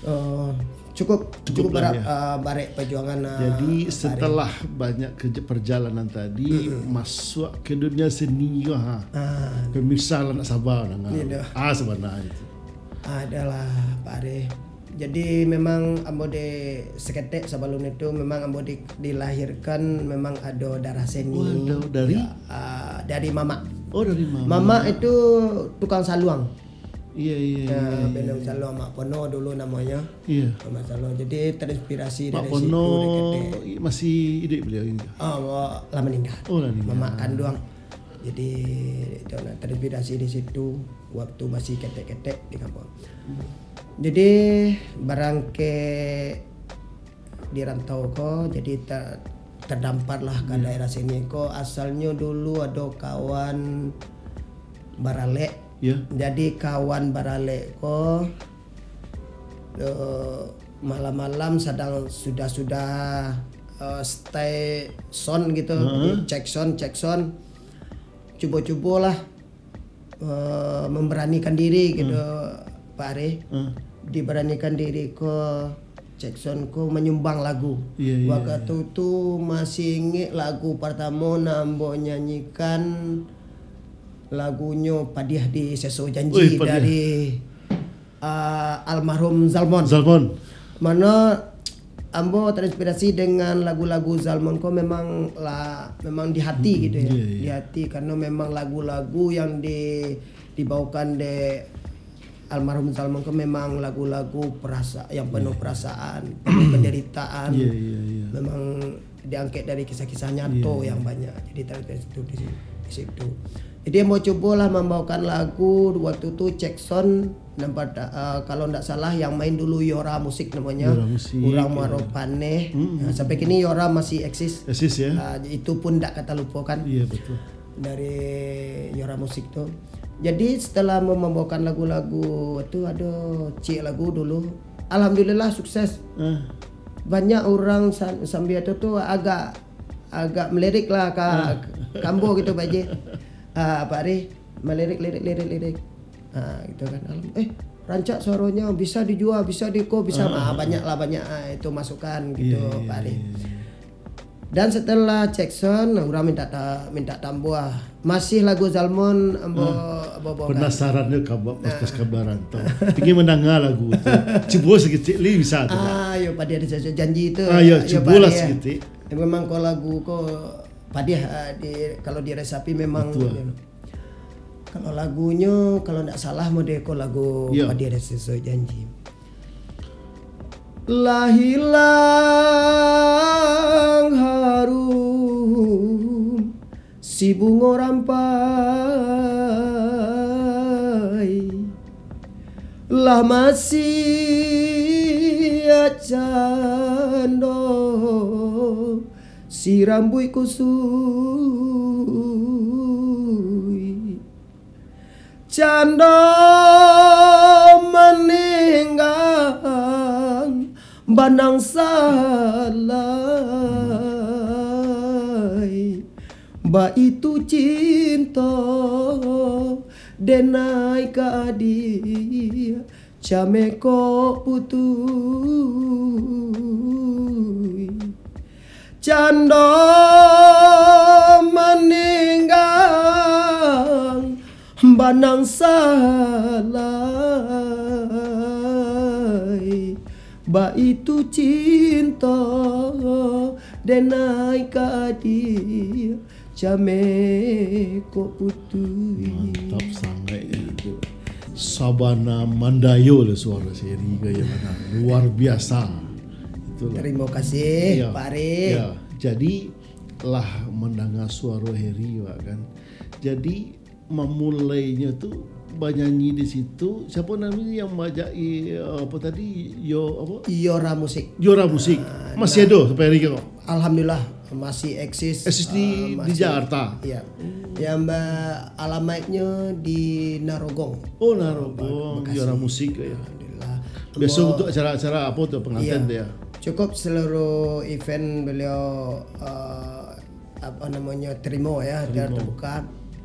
Eh, cukup, cukup Cukup lah, barek, ya. eh, barek perjuangan, eh, Jadi, barek. setelah banyak kerja perjalanan tadi, Mm-mm. masuk ke dunia seni ko, ha. Ah. Pemirsa lah nak sabar nak Iya, dah. Ah, sebenarnya itu. Adalah, Pak Arif. Jadi, memang ambo di, seketek sebelum itu, memang ambo di, dilahirkan memang ado darah seni. Oh, ado dari? Ya, ah, dari mamak. Oh, dari mamak. Mamak itu tukang saluang. Iya, iya, Ya, iya, iya. Bendong Salo Mak Pono dulu namanya. Iya. Mak Salo. Jadi, terinspirasi Mak dari Pono situ, dia kata. i-, masih hidup beliau ini? Ah, wa-, lah meninggal. Oh, lah meninggal. Mamak kanduang. Jadi, itu nak terinspirasi di situ, waktu masih ketek-ketek di kampung. Hmm. Jadi, barangkek di rantau ko, jadi ta-, tadampar lah ka Iya. daerah sini ko. Asalnyo dulu ado kawan baralek. Iya. Jadi, kawan baralek ko, eh, malam-malam sadang sudah-sudah, eh, stay sound gitu. Heeh. Jadi, cek sound, cek sound. Cubo-cubolah eh, memberanikan diri gitu, Hmm. Pak Ari. Hmm. Diberanikan diri ko, cek sound ko manyumbang lagu. Iya, iya, Waktu iya. tu masih ingat lagu pertamo nan ambo nyanyikan lagunyo Padiah di Seso Janji Wih, Padiah. dari ah, almarhum Zalmon. Zalmon. Mano ambo terinspirasi dengan lagu-lagu Zalmon ko memang lah, memang di hati Hmm, gitu ya. iya, iya. Di hati, karena memang lagu-lagu yang di, dibawakan dek almarhum Zalmon ko memang lagu-lagu perasa-, yang penuh Iya. perasaan, penuh penderitaan. Iya, iya, iya. Memang diangkek dari kisah-kisah nyato Iya, yang iya. banyak. Jadi, terinspirasi itu di si-, di situ. Jadi, ambo cubolah mambawakan lagu waktu tu, cek sound, nampak tak, eh, kalau ndak salah, yang main dulu Yora Musik namanya. Yora Musik, Urang iya. Muaro Paneh. Mm-mm. Nah, sampai kini Yora masih eksis. Eksis, ya. Ah, itu pun ndak kata lupakan Iya, betul. dari Yora Musik tu. Jadi, setelah mem-, membawakan lagu-lagu tu, ado cik lagu dulu, alhamdulillah sukses. Ah. Banyak urang sa-, sambia tu, tu agak, agak melirik lah ka, Ah. ka ambo gitu, Pak Ji. Ah, Pak Ari, melirik, lirik, lirik, lirik. Ah, gitu kan. Alham-, eh, rancak suaronyo, bisa dijua, bisa diiko, bisa, Ah. ah, banyak lah, banyak, ah, itu masukan gitu, Iya, iya, Pak Ari. iya, iya. Dan setelah cek sound, urang minta ta-, minta tambuah. Masih lagu Zalmon ambo, Ah, ambo bawakan. Penasaran jo kaba-, podcast Kabaran tu. Pingin mandanga lagu tu. Cubo saketek lai bisa tu, Pak. Ah, yo, Padiah Disusun Janji tu. Ah, yo, yo, cubolah Padiah. Saketek. Ya, memang ko lagu ko padiah, ah, di, kalau diresapi memang Betul. Kalau lagunyo, kalau ndak salah model ko lagu Yo. Padiah Disusun Janji. Lah hilang harum si bungo rampai, lah masiak cando si rambuik kusui. Cando maninggang banang salai, baitu cinto denai ka adiak, cameh kok putuih. Cando maninggang banang salai, baitu cinto denai ka adiak, cameh kok putuih. Mantap sangaik itu. Sabana mandayo lah suaro si Heri ko, ya, bana. Luar biasa. Itulah. Terima kasih, Ya. Pak Ari. Ya. Jadi, lah mandanga suaro Heri, Pak, kan. Jadi, mamulainyo tu banyanyi di situ. Siapa namanya yang majak i-, apa tadi? Yo, apa? Yora Musik. Yora Musik. Ah, Masih nah. Ado sampai hari ko? Alhamdulillah, masih eksis, Eksis di, ah, di masih, Jakarta? Iya. Hmm. Yang ba-, alamaiknyo di Narogong. Oh, Narogong, Bekasi. Yora Musik, ya. Alhamdulillah. Biasa Ambo untuk acara-acara apa tu, pengantin Iya. tu, ya? Cukup seluruh event beliau, eh, apa namanya, terima, ya, Terima. terbuka.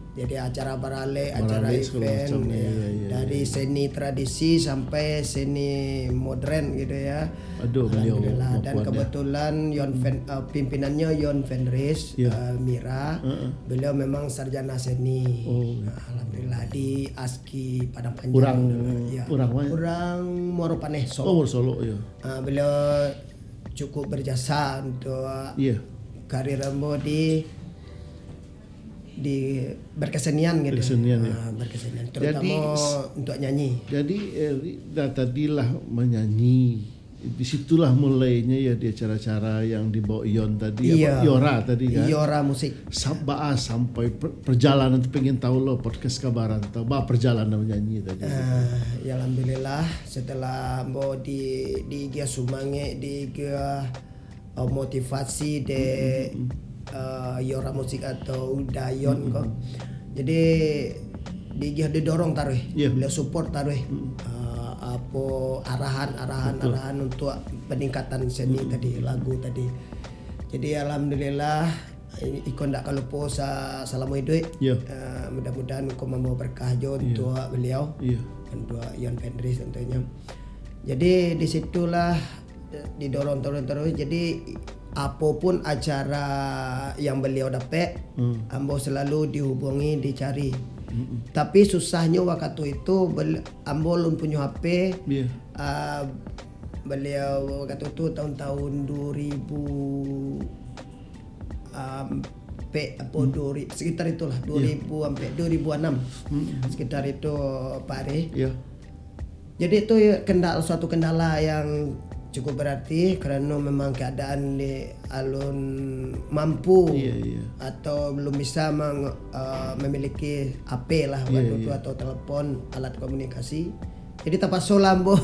Jadi acara baralek, acara Baralek segala event, macam, ya. iya, iya, Dari iya. seni tradisi sampai seni modern gitu, ya. Aduh, beliau Alhamdulillah. Dan mampuan, ya. kebetulan Yon Fen-, eh, pimpinannya Yon Fenris, Ya. eh, Mira. Heeh. Beliau memang sarjana seni. Oh. Nah, alhamdulillah di ASKI Padang Panjang Urang, dulu, ya. urang mana? Urang Muaro Paneh, Solok. Oh, Solok, ya. Ah, beliau cukup berjasa untuk Iya. karir ambo di, di berkesenian gitu. Berkesenian, ya. Ah, berkesenian, Jadi, terutama s-, untuk nyanyi. jadi, eh, ri-, dah tadilah menyanyi. Di situlah mulainya ya di acara-acara yang dibawa Yon tadi, apa, Iya. Yora tadi kan? Yora Musik. Sa-, baa sampai per-, perjalanan tu pengen tahu lo podcast Kabaran tu. Baa perjalanan menyanyi tadi gitu. Ah, ya alhamdulillah, setelah ambo di, diigiah sumangek, diigiah, eh, motivasi dek, Mm-mm. eh, Yora Musik atau Dayon ko. Mm-mm. Jadi, diigiah didorong taruih, Iya. beliau support taruih. Mm-mm. Eh, apo, arahan-arahan, Betul. arahan untuk peningkatan seni Mm-mm. tadi, lagu tadi. Jadi, alhamdulillah, i-, iko ndak ka lupo sa-, salamo iduik. Iya. Eh, mudah-mudahan iko mambawa berkah jo Iya. untuk beliau, Iya. untuk Yon Fenris tentunya. Jadi, di situlah, eh, didorong terus-terus. Jadi, apo pun acara yang beliau dapek, Hmm. ambo selalu dihubungi, dicari. Mm-mm. Tapi, susahnyo wakatu itu, bel-, ambo lun punyo H P, Iya. ah, beliau wakatu tu tahun-tahun dua ribu ampek, apo, Hmm. dua ribu, sekitar itulah, Iya. dua ribu ampek, dua ribu anam. Hmm. Sekitar itu, Pak Ari. Iya. Jadi, itu ya, kendala, suatu kendala yang cukup berarti, karena memang keadaan di alun mampu Iya, iya. atau belum bisa meng-, eh, memiliki H P lah Iya, waktu itu, iya. atau telepon, alat komunikasi. Jadi, tapasolah ambo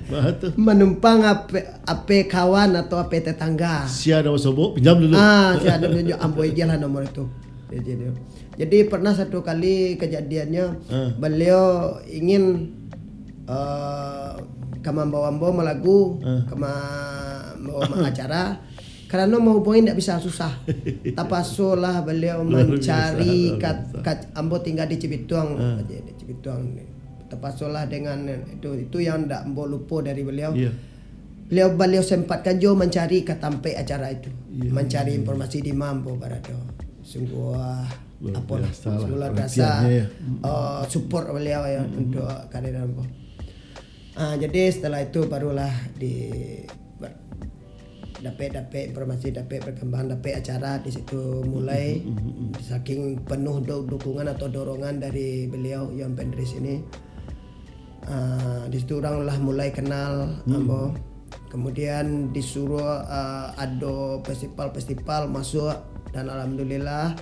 Bah, tu. manumpang H P, H P kawan atau H P tetangga. Sia ado basobok, pinjam dulu. Ah, sia ado nunjuk, ambo agiahlah nomor itu. Jadi, jadi, jadi pernah satu kali kejadiannya, Ah. beliau ingin, eh, ka mambawa ambo malagu, Ah. ka ma-, mambawa ma-, acara. Karano mahubungi ndak bisa, susah. Tapasolah baliau Luar biasa, mancari luar kat-, biasa. kat-, ambo tingga di Cibituang, Ah. di Cibituang. Tapasolah dengan itu, itu yang ndak ambo lupo dari baliau. Iya. Baliau, baliau sempatkan juo mancari ka tampek acara itu, Iya, mancari iya, iya. informasi di ma ambo barado. Sungguh, ah, Luar apolah, biasa lah sungguh luar biasa, perhatiannya ya. eh, support baliau ya Mm-mm. untuk karir ambo. Ah, jadi setelah itu barulah di, ber-, dapek-dapek informasi, dapek perkembangan, dapek acara di situ mulai. Mm-mm, mm-mm. Saking penuh do-, dukungan atau dorongan dari beliau, Yon Pendris ini, ah, di situ urang lah mulai kenal Hmm. ambo. Kemudian disuruh, ah, ado festival-festival masuk, dan alhamdulillah,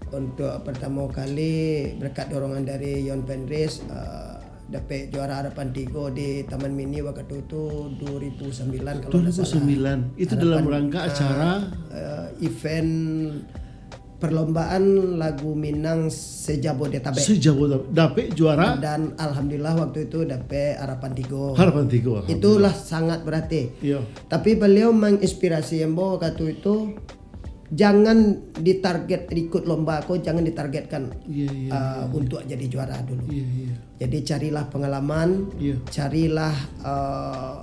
untuk pertamo kali, berkat dorongan dari Yon Pendris, eh, dapek juara Harapan Tigo di Taman Mini wakatu tu dua ribu sambilan, kalau ndak salah. Dua ribu sambilan. Itu dalam Harapan, rangka ah, acara? eh, event perlombaan lagu Minang se-Jabodetabek. Se-Jabodetabek. Dapek juara? Dan alhamdulillah waktu itu dapek Harapan Tigo. Harapan Tigo, alhamdulillah. Itulah sangat berarti. Iya. Tapi beliau menginspirasi ambo waktu itu, jangan ditarget ikut lomba ko, jangan ditargetkan, Iya, iya, uh, iya. untuk jadi juara dulu. Iya, iya. Jadi carilah pengalaman, Iya. carilah, uh,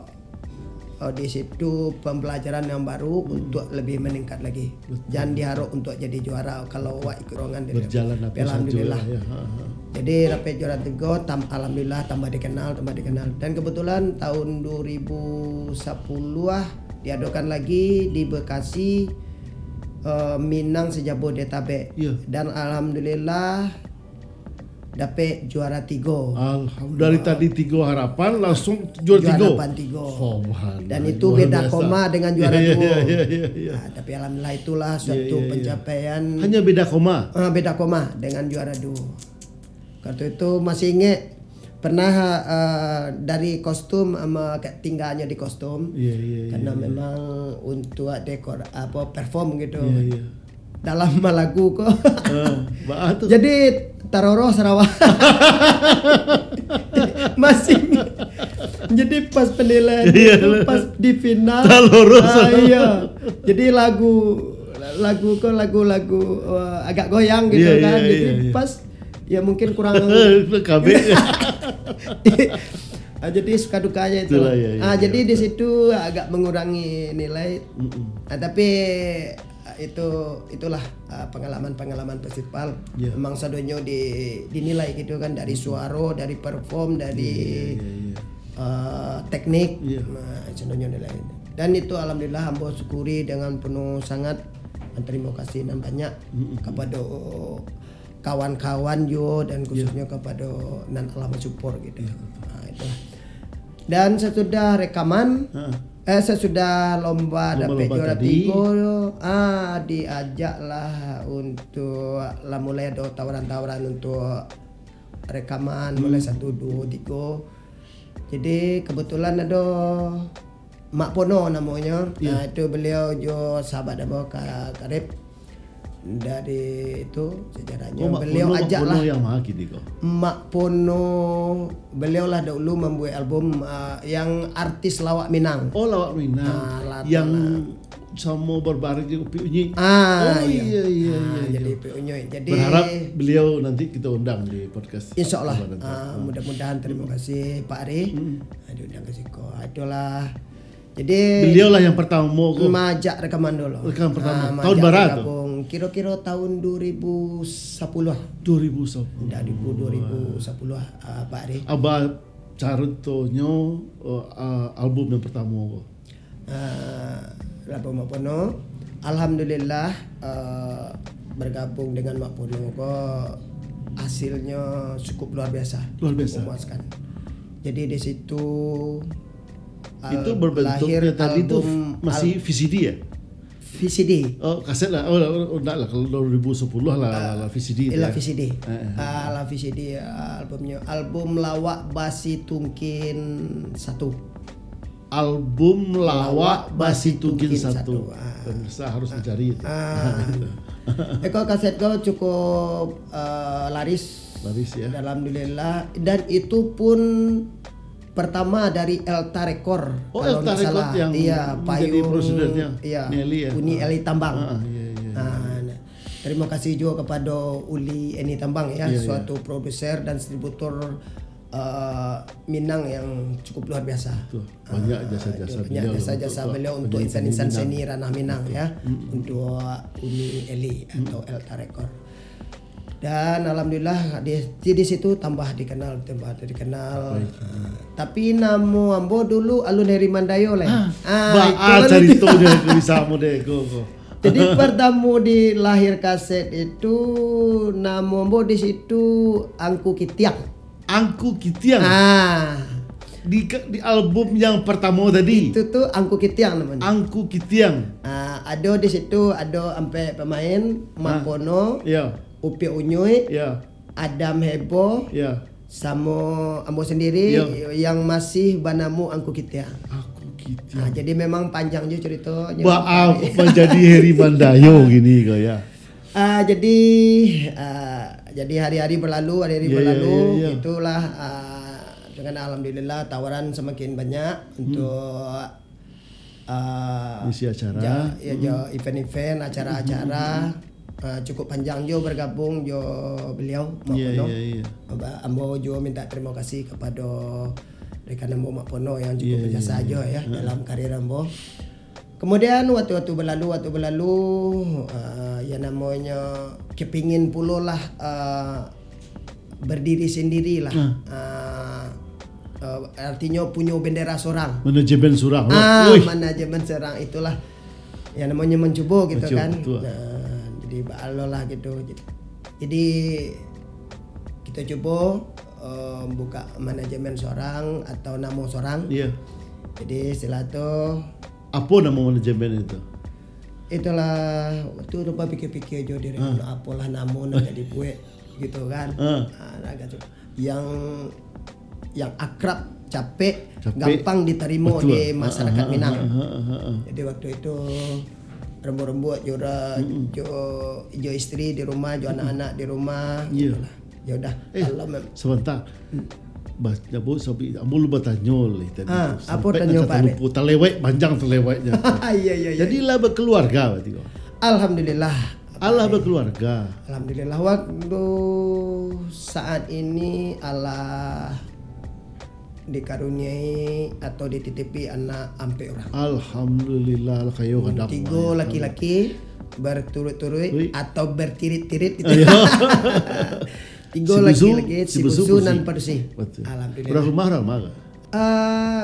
uh, di situ pembelajaran yang baru Hmm. untuk lebih meningkat lagi. Betul. Jangan diharap untuk jadi juara kalau awak ikut dorongan dari Berjalan apa saja, Alhamdulillah. ya. Ha, ha. Jadi dapek juara tigo, tam-, alhamdulillah tambah dikenal, tambah dikenal. Dan kebetulan tahun dua ribu sepuluh ah, diadakan lagi di Bekasi, eh, Minang se-Jabodetabek. Ya. Dan alhamdulillah dapek juara tigo. Alhamdulillah. Dari tadi tigo harapan, langsung juara Juara tigo. harapan tigo. Subhanallah, Dan itu luar beda biasa. koma dengan juara Ya, ya, duo. ya, ya, ya, ya. Nah, tapi alhamdulillah itulah Ya, suatu ya, ya. pencapaian. Hanya beda koma? Ah, beda koma dengan juara duo. Waktu itu masih ingat, pernah, eh, dari kostum, ama, ka-, tinggalnya di kostum. Iya, iya, iya, Karena iya. memang untuk dekor, apa, perform gitu. Iya, iya. Dalam malagu ko. Eh, baa tu? Jadi, taroro sarawa. Masih. Jadi, pas penilaian Iya, itu, iya. pas di final. Taroro Ah, sarawa. iya. Jadi, lagu, lagu ko, lagu-lagu, eh, agak goyang gitu Iya, kan. iya, Jadi, iya, iya. pas Ya, mungkin kurang Kabek. Ah, jadi suka dukanya itu. Itulah, ya, ya, Ah, ya, jadi di betul. situ agak mengurangi nilai. Mm-mm. Ah, tapi ah, itu, itulah, ah, pengalaman-pengalaman festival. Ya. Memang sadonyo di, dinilai gitu kan, dari Mm-mm. suaro, dari perform, dari, Ya, ya, ya, ya. ah, teknik. Ya. Nah, sadonyo nilai. Dan itu alhamdulillah ambo syukuri dengan penuh sangat, terima kasih nan banyak Mm-mm. kepada kawan-kawan juo dan Ya. khususnyo kepada nan alah mensupport gitu. Ya, betul. Nah, itulah. Dan sesudah rekaman, Ha. eh, sesudah lomba Lomba-lomba dapek juara tadi. tigo, ah, diajaklah untuk lah mulai ada tawaran-tawaran untuk rekaman, Hmm. mulai satu, duo, tigo. Jadi kebetulan ada Mak Pono namonyo. Ya. Nah, itu beliau jo sahabat ambo ka-, karib. Dari itu sejarahnya Oh, Mak beliau Pono, Mak ajak Pono lah. yang ma kini ko? Mak Pono, beliau lah dahulu membuat album, ah, yang artis Lawak Minang. Oh, Lawak Minang. Ah, lah Yang tahu lah. samo barbareng jo Upik Unyik. Ah, Oh, iya. iya, iya, Ah, iya, jadi iya. Upik Unyik. Jadi Berharap beliau nanti kita undang di podcast Insya Allah. Lebaran Ah, nanti. mudah-mudahan. Terima Hmm. kasih, Pak Ari. Hmm. Ah, diundang ke siko. Ah, itulah. Jadi, Beliau lah yang pertama ko. majak rekaman dulu. Rekaman pertama. Ah, Tahun majak bara tu? bergabung. Kira-kira tahun dua ribu sepuluh. Dua ribu sepuluh. Dua ribu, dua ribu sepuluh, ah, Pak Ari. Aba caratonyo, eh, ah, album yang pertama ko? Ah, Labuah Mak Pono. Alhamdulillah, eh, bergabung dengan Mak Pono ko hasilnyo cukup luar biasa. Luar biasa. Memuaskan. Jadi di situ Itu Al-, berbentuknya lahir tadi tu album f-, masih al-, V C D ya? V C D. Oh, kaset lah. Oh, oh, oh, enggak lah. Kalau dua ribu sepuluh lah, Ah, lah, lah V C D tu iyalah ya. V C D. Eh, eh, eh. Ah, lah V C D, ah, albumnya. Album Lawak Basi Tungkin satu. Album Lawak Lawak Basi Basi Tungkin Tungkin satu. satu. Ah. Pemirsa harus Ah. mencari itu. Ah. Eko kaset ko cukup, eh, laris. Laris ya. Dan alhamdulillah. Dan itu pun pertama dari Elta Record, Oh, kalau Elta ndak Record salah. yang Iya, menjadi payung, produsernya iya, Nelly, ya? Uni Ah. Eli Tambang. Ah, iya, iya, iya. Ah, nah. Terima kasih juga kepada Uli Eni Tambang, ya, Iya, iya. suatu produser dan distributor, eh, Minang yang cukup luar biasa. Betul. Banyak Ah, jasa-jasa itu banyak beliau jasa-jasa untuk, beliau untuk untuk insan-insan seni Minang. seni ranah Minang, Betul. ya, Mm-mm. untuk Uni Eli Mm. atau Elta Record. Dan alhamdulillah di, di, di situ tambah dikenal, tambah dikenal. Baik. Ah, tapi namo ambo dulu alun Heri Mandayo lai. Ah, Ah, baa itu lah caritonyo ko bisa mo deh, ko, ko. Jadi pertamo di lahir kaset itu namo ambo di situ Angku Kitiang. Angku Kitiang. Ah. Di ke-, di album yang pertamo tadi. Itu tu Angku Kitiang namanya. Angku Kitiang. Ah, ado di situ, ado ampek pemain, Ah. Mak Pono, Ya. Upiak Unyuik, Ya. Adam Heboh, Ya. samo ambo sendiri Ya. yang masih banamo Angku Kitiang. Angku Kitiang. Ah, jadi memang panjang jo caritonyo. Baa kok manjadi Heri Mandayo gini ko ya? Ah, jadi, ah, jadi hari-hari berlalu, hari-hari Ya, ya, berlalu, ya, ya. itulah, ah, dengan alhamdulillah tawaran semakin banyak Hmm. untuk, ah, Isi acara. ja-, ya, Hmm. ja-, event-event, acara-acara. Hmm. Ah, cukup panjang jo bergabung jo beliau, Mak Ya, Pono. ya, ya. Ba-, ambo juo minta terima kasih kepada rekan ambo Mak Pono yang cukup Ya, ya, berjasa ya. jo ya Ha. dalam karir ambo. Kemudian waktu-waktu berlalu, waktu berlalu, eh, yang namanya kepingin pulolah, eh, berdiri sendirilah. Ah. Eh, eh, artinyo punyo bendera sorang. Manajemen surang lah. Ah, Uih. manajemen sorang itulah yang namanya mencubo gitu Mencubo, kan. betul. Nah, jadi balolah gitu. Jadi kita cubo, eh, buka manajemen sorang atau namo sorang. Iya. Jadi setelah tu Apo namo manajemen itu? Itulah, tu rupa pikir-pikir jo diri, Ah. nak apolah namo nak jadi buek, gitu kan. Ah. Ah, nak agak tu. Yang, yang akrab, capek, Capek. gampang ditarimo Betul. di Ah, masyarakat ah, ah, Minang. ah, ah, ah, ah. Jadi waktu itu rembuk-rembuk jo ra-, Mm-mm. jo, jo isteri di rumah, jo Mm-mm. anak-anak di rumah, Iya. gitulah. Ya udah, Eh, kalau mem- sebentar. Hmm. Ba-, apo, sabi-, ambo lu batanyo leh tadi Ah, tu. apo Sampai tanyo, nak Pak Red? talupo, talewek panjang taleweknyo. Iya, iya, iya. Jadi lah berkeluarga berarti kau? Alhamdulillah. Alah berkeluarga. Alhamdulillah, waktu saat ini alah dikaruniai atau dititipi anak ampek urang. Alhamdulillah, lah kayo Hmm, kadang tigo lah, ya. laki-laki berturut-turut Ui. atau bertirit-tirit gitu. Iya. Tigo Si Busu, laki-laki, si si Busu Busu padusi. nan padusi. Betul. Alhamdulillah. Urang rumah, urang rumah kah? Ah,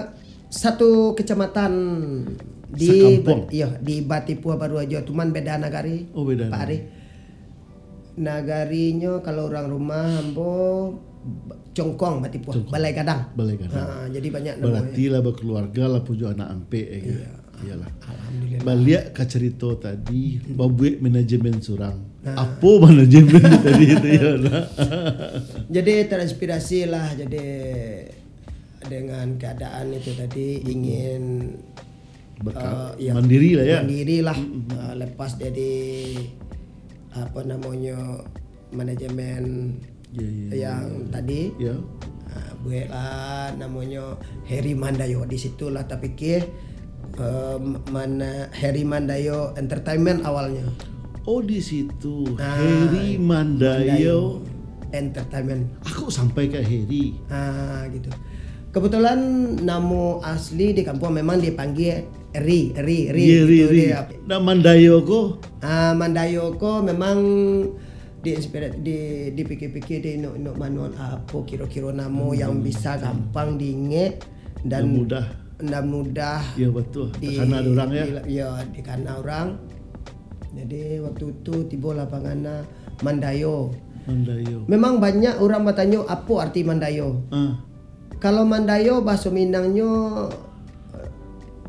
satu kecamatan di Sakampuang? Ba-, iya, di Batipua baru aja, cuman beda nagari, Oh, beda Pak nagari. Ari. Nagarinyo kalau urang rumah ambo Congkong, Batipua, Congkong. Balai Gadang. Balai Gadang. Ha, jadi banyak namo Berarti ya. lah berkeluarga lah, punyo anak ampek, ya kan? Iya. Iyalah. Alhamdulillah. Baliak ka carito tadi, Hmm. babuek manajemen surang. Nah. Apo manajemen tadi itu, ya, nah? Jadi terinspirasi lah, jadi dengan keadaan itu tadi, Hmm. ingin, Berka-, eh, ya, mandiri lah, ya? mandiri lah. Hmm, hmm, hmm. Eh, lepas dari, apa namanya, manajemen Ya, ya, ya, yang ya. tadi. Ya. Ah, bueklah namonyo Heri Mandayo. Di situlah tapikir, eh, mana Heri Mandayo Entertainment awalnyo. Oh, di situ. Ah, Heri Mandayo. Mandayo Entertainment. Aku sampai ke Heri. Ah, gitu. Kebetulan namo asli di kampung memang dipanggil Ri, Ri, Ri, Iya, Ri, gitu Ri. dia. Nah, Mandayo ko? Ah, Mandayo ko memang diinspira-, di, dipikir-pikir di inok-inok manual apo kiro-kiro namo Hmm. yang bisa gampang diingek dan Dan mudah. dan mudah Iya, betul. di, Takana dek urang, ya. di, ya, dikana urang. Jadi, waktu tu tibolah pangana Mandayo. Mandayo. Memang banyak urang batanyo, "Apo arti Mandayo?" Ah. Kalau Mandayo, bahaso Minangnyo,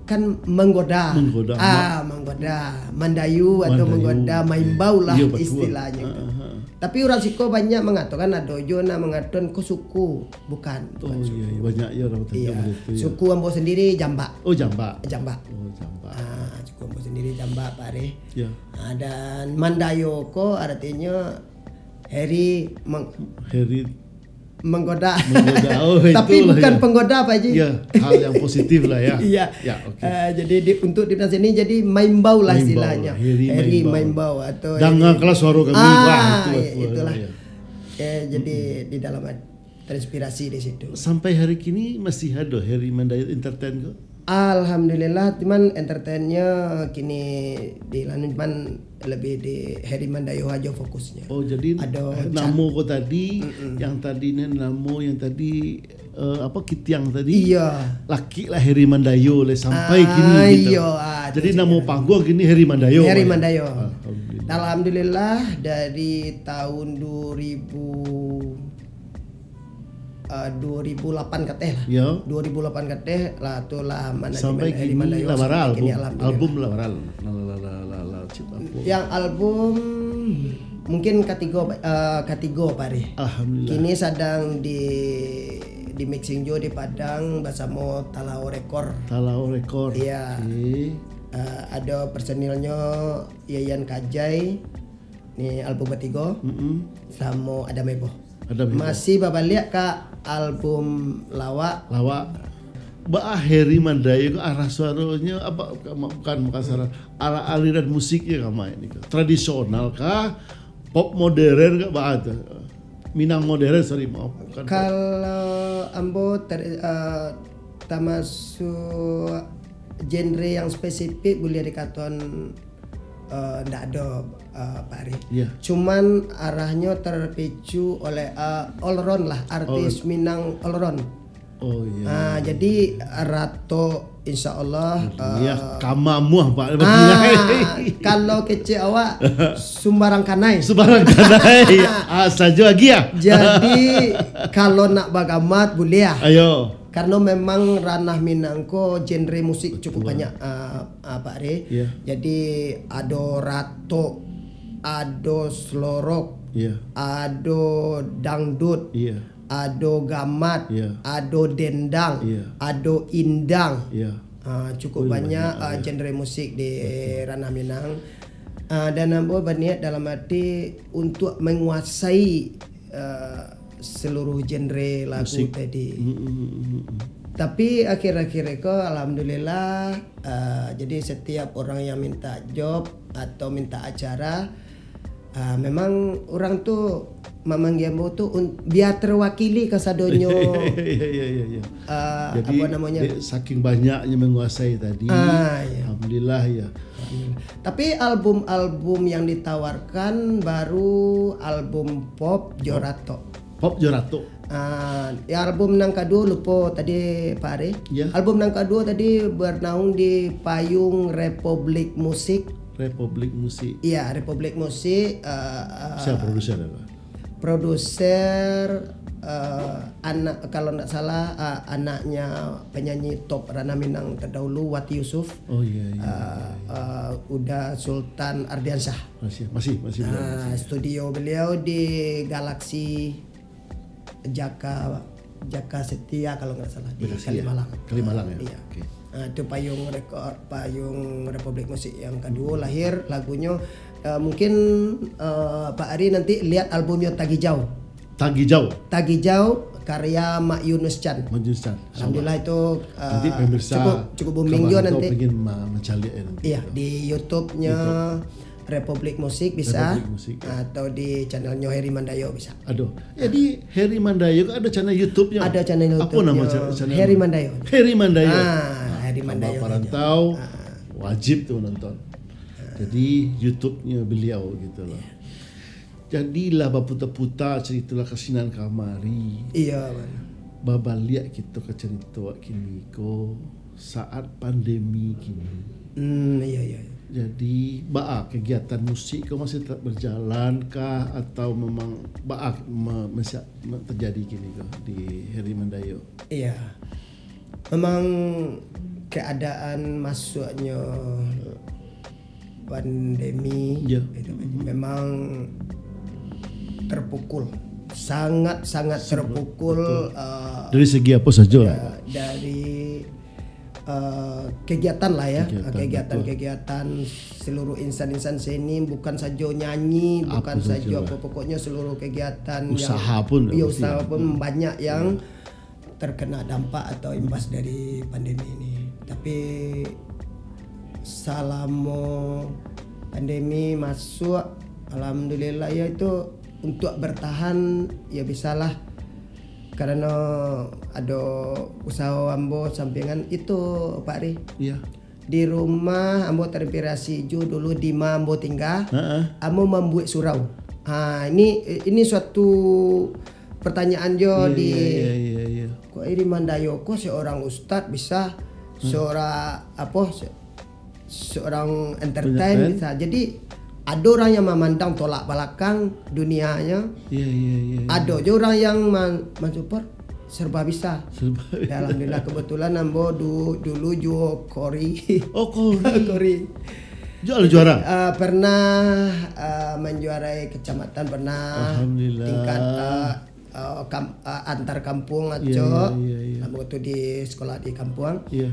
kan menggoda. Menggoda. Ah, Ma- menggoda. Mandayu atau Mandayu. menggoda, maimbau lah Iya, betul. istilahnyo Ah, tu. ah, ah. Tapi urang siko banyak mangatokan, ado juo nan mangatokan ko suku. Bukan, Oh, bukan iya, suku. iya, banyak ya urang batanyo Iya. macam tu, ya. Suku ambo sendiri Jambak. Oh, Jambak. Jambak. Oh, Jambak. Ah, suku ambo sendiri Jambak, Pak Ari. Ya. Ah, dan Mandayo ko artinyo Heri meng- Heri menggoda. Menggoda. Oh, Tapi itulah, bukan ya. Penggoda, Pak Haji. Ya, hal yang positif lah, ya. Iya. Ya, oke. Eh, jadi di, untuk di Minang sini jadi maimbau lah Maimbau istilahnya. lah, Heri Heri maimbau. Maimbau atau Dangakanlah suara kami. Ah, Wah, itu, iya, itu, itulah. Ya. Ya, jadi di dalam terinspirasi di situ. Sampai hari kini masih ada Heri Mandayo Entertain ko? Alhamdulillah, cuman entertainnya kini di Lanun, cuman lebih di Heri Mandayo aja fokusnya. Oh, jadi Ada eh, cat. Namo ko tadi, yang tadi ni namo yang tadi eh, apa, Kitiang tadi. Iya. Laki lah Heri Mandayo lah sampai Ah, kini gitu. Iya, ah, Jadi tu namo je. Panggung kini Heri Mandayo. Heri Ya. Mandayo. Alhamdulillah. Alhamdulillah, dari tahun dua ribu, eh, dua ribu lapan kateh lah. Ya. Dua ribu lapan kateh lah, tu lah manajemen Sampai Heri kini Mandayo lah bara sampai album. kini, alhamdulillah. Album lah bara. Lah, lah, lah, lah, lah, cip apa. Yang album mungkin katiga, eh, katiga, Pak Ari. Alhamdulillah. Kini sedang di di mixing jo di Padang bersama Talao Record. Talao Record. Iya. Oke. Eh, ada personilnya Yayan Kajai, ni album ketiga, Mm-mm. sama Adam Ebo. Adam Ebo. Masih babaliak ka album lawak. Lawak. Baa Heri Mandayo ko arah suaronyo apa, bukan Makassar, arah aliran musiknya kama ini ko. Tradisional kah? Pop modern kah? Baa tu? Minang modern, sorry, maaf. Bukan pop. Kalau ambo ter, eh, termasuk genre yang spesifik, boleh dikatakan eh, ndak ada, eh, Pak Ari. Iya. Cuman arahnyo terpicu oleh, eh, all round lah, artis Minang all round. Oh iya. Ah, jadi Ratok, insya Allah, Ya, eh, kama muah, Pak. Ah, kalau kecek awak, sumbarang kanai. Sumbarang kanai. Ah, sajo lagi ya. Jadi kalau nak bagamat, boleh lah. Ayo. Karena memang ranah Minang ko genre musik cukup banyak, ah, ah, Pak Re. Ya. Jadi ado ratok, ado slorok, Ya. ado dangdut, Ya. ado gamat, Ya. ado dendang, Ya. ado indang. Ya. Ah, cukup Oh, banyak, banyak, ah, ya. Genre musik di ranah Minang. Ah, dan ambo baniat dalam arti untuk menguasai, ah, seluruh genre lagu Musik. Tadi. Mm, mm, mm, mm. Tapi akhir-akhir ko, alhamdulillah, ah, jadi setiap orang yang minta job atau minta acara, ah, memang orang tu mamanggia ambo tu un, bia terwakili kasadonyo. Ya, ya, ya, ya. Ah, Jadi, apa namanya? Dek, saking banyaknya menguasai tadi, Ah, ya. Alhamdulillah ya. Tapi album-album yang ditawarkan baru album pop jo ratok. Pop jo ratok. Ah, ya, album nang kaduo lupo tadi, Pak Ari. Ya. Album nang kaduo tadi bernaung di Payung Republik Musik. Republik Musik. Iya, Republik Musik. Ah, ah, Siapa produser? Apa? Produser, eh, anak, kalau ndak salah, eh, anaknya penyanyi top Ranah Minang terdahulu, Wati Yusuf. Oh iya, iya. Eh, eh, Uda Sultan Ardiansyah. Masih, masih, masih belum. Ah, studio beliau di Galaxy Jaka, Jaka Setia kalau nggak salah, di Bekasi, ya? Kalimalang. Kalimalang, ya? Iya. Oke. Ah, itu Payung Rekor, Payung Republik Musik yang kedua lahir lagunya, eh, mungkin, eh, Pak Ari nanti lihat albumnya Tagijau. Tagijau. Tagijau karya Mak Yunus Chan. Manjunsan. Alhamdulillah itu, eh, Nanti pemirsa cukup, cukup booming kawan juga atau nanti. Pengen ma- mencari ya nanti. Iya, di YouTube-nya Republik Musik bisa, Republik Musik, ya. Atau di channelnya Heri Mandayo bisa. Aduh, jadi Heri Mandayo kan ada channel YouTube-nya? Ada channel Apa YouTube-nya nama channel, channel? Heri Mandayo. Heri Mandayo. Ah, Heri Mandayo Abah saja. Parantau Ah. wajib tu nonton. Jadi YouTube-nya beliau gitu lah. Jadilah baputa-puta cerita lah kasinan kamari. Iya, man. Babaliak kita ke cerita wak kini ko saat pandemi kini. Hmm, iya, iya. Jadi, baa kegiatan musik ko masih tetap berjalan kah atau memang baa me- mesiap me- terjadi kini ko di Heri Mandayo? Iya. Memang keadaan masuknya pandemi Ya. itu memang terpukul, sangat-sangat terpukul, eh, Dari segi apa saja lah? Ya, dari eh, kegiatan lah ya. Kegiatan, kegiatan-kegiatan seluruh insan-insan seni, bukan sajo nyanyi, bukan sajo apa, pokoknya seluruh kegiatan yang usaha pun, iya, usaha pun banyak yang terkena dampak atau imbas dari pandemi ini. Tapi salamo pandemi masuk, alhamdulillah ya, itu untuk bertahan ya bisalah, karena ado usaha ambo sampingan itu, Pak Ri. Iya. Di rumah ambo terinspirasi ju dulu di ma ambo tingga, ambo mambuek surau. Ha, ini, ini suatu pertanyaan jo di, iya, iya, iya. Kok Iri Mandayo ko seorang ustad bisa seorang apa, se-, seorang entertain bisa. Jadi, ado urang yang mamandang tolak balakang dunianyo. Iya, iya, iya, iya. Ado jo urang yang man-, mansupport serba bisa. Serba. Ya, alhamdulillah, kebetulan ambo du-, dulu juo kori. Oh, kori. Kori. Juo lah juara? Eh, pernah, eh, menjuarai kecamatan, pernah. Alhamdulillah. Tingkat, eh, eh, kam-, eh, antar kampung, iya, acok. Iya, iya, iya. Ambo tu di sekolah di kampung. Iya.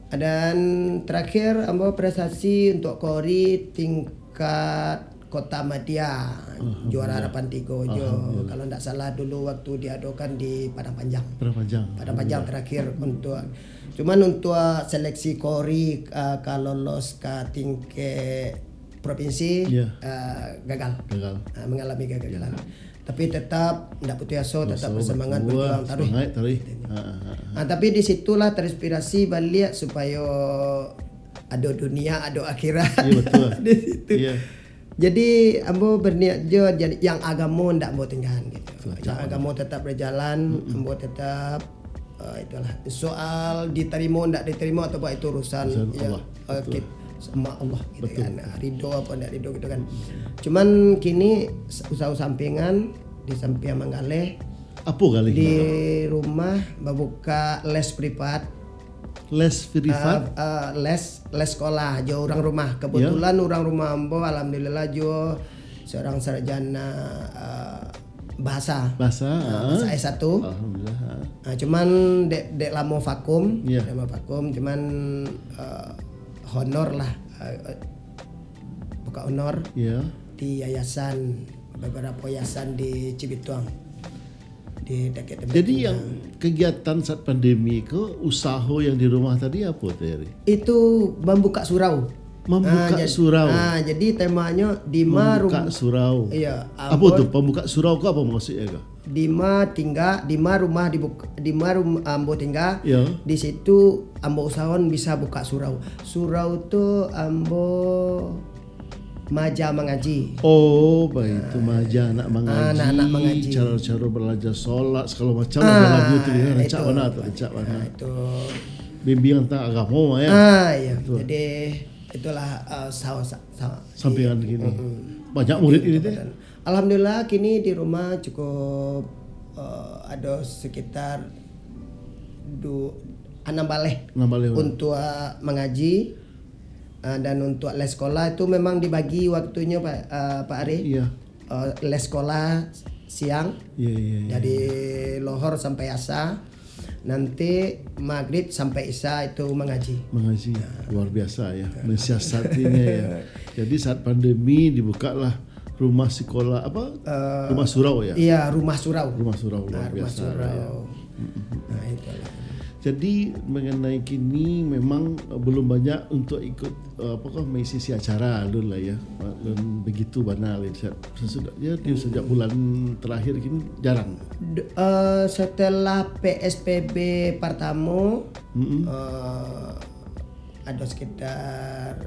Dan terakhir, ambo prestasi untuk kori tingkat Kota Madya, juara harapan tigo jo. Alhamdulillah. Kalau ndak salah dulu waktu diadokan di Padang Panjang. Padang Panjang. Padang Panjang terakhir untuk, cuman untuk seleksi kori, eh, ka lolos ka tingkat provinsi, eh, gagal. Gagal. Eh, mengalami kegagalan. Tapi tetap ndak putus asa, tetap bersemangat berjuang taruih. Semangat taruih. Ha, ha, ha. Ah, tapi di situlah terinspirasi baliak supayo ado dunia, ado akhirat. Iya, betul. Di situ. Iya. Jadi, ambo berniat jo, jadi yang agamo ndak ambo tinggakan gitu. Yang agamo tetap berjalan, ambo tetap, eh, itulah. Soal ditarimo ndak ditarimo atau apa, itu urusan, urusan Allah. Eh, betul. Kit-, sama Allah gitu kan. Ah, ridho apa ndak ridho gitu kan. Cuman kini usaha sampingan di samping manggaleh. Apo galeh? Di rumah babuka les privat. Les privat? Eh, eh, les, les sekolah jo urang rumah. Ya. Kebetulan urang rumah ambo alhamdulillah juo seorang sarjana, eh, bahasa. Bahasa, ah, bahasa S satu. Alhamdulillah, ah. Ah, cuman dek, dek lamo vakum, dek lamo vakum, cuman, eh, honor lah, eh, buka honor di yayasan, beberapa yayasan di Cibituang, di dekat tempat tinggal. Jadi yang kegiatan saat pandemi ko, usaho yang di rumah tadi apo tu, Eri? Itu mambuka surau. Mambuka surau. Ah, jadi temanyo di ma rumah. Mambuka surau. Iya, apo tu? Pambuka surau ko apo maksudnyo ko? Di ma tingga, di ma rumah dibuk-, di ma rum-, ambo tingga, di situ ambo usahoan bisa buka surau. Surau tu ambo maaja mangaji. Oh, baitu, maaja anak mangaji. Ah, anak-anak mangaji. Caro-caro balajar solat, sagalo macam lah, balagu tu, ya, rancak bana tu, rancak bana. Ah, itu. Bimbingan tentang agamo, ya. Ah, iya. Betul. Jadi, itulah, eh, sa-, sa-, sa-, sampingan kini. Banyak murid kini teh? Alhamdulillah, kini di rumah cukup, eh, ado sekitar du-, anam baleh. Anam baleh urang. Untuk, eh, mangaji, eh, dan untuk les sekolah itu memang dibagi waktunyo, Pak, eh, Pak Ari. Iya. Eh, les sekolah siang, iya, iya, iya, dari lohor sampai asa. Nanti maghrib sampai isya itu mangaji. Mangaji. Luar biasa ya, mensiasatinya ya. Jadi saat pandemi dibukalah rumah sekolah apa? Eh, rumah surau ya? Iya, rumah surau. Rumah surau, luar biasa. Nah, rumah surau. Ya. Mm-mm. Nah, itulah. Jadi mengenai kini memang, eh, belum banyak untuk ikut, eh, apa ko, mengisi acara alun lah ya. Alun begitu bana lah, Ustaz. Sesudah, ya, di sejak bulan terakhir kini jarang. D-, eh, setelah P S B B pertamo, eh, ada sekitar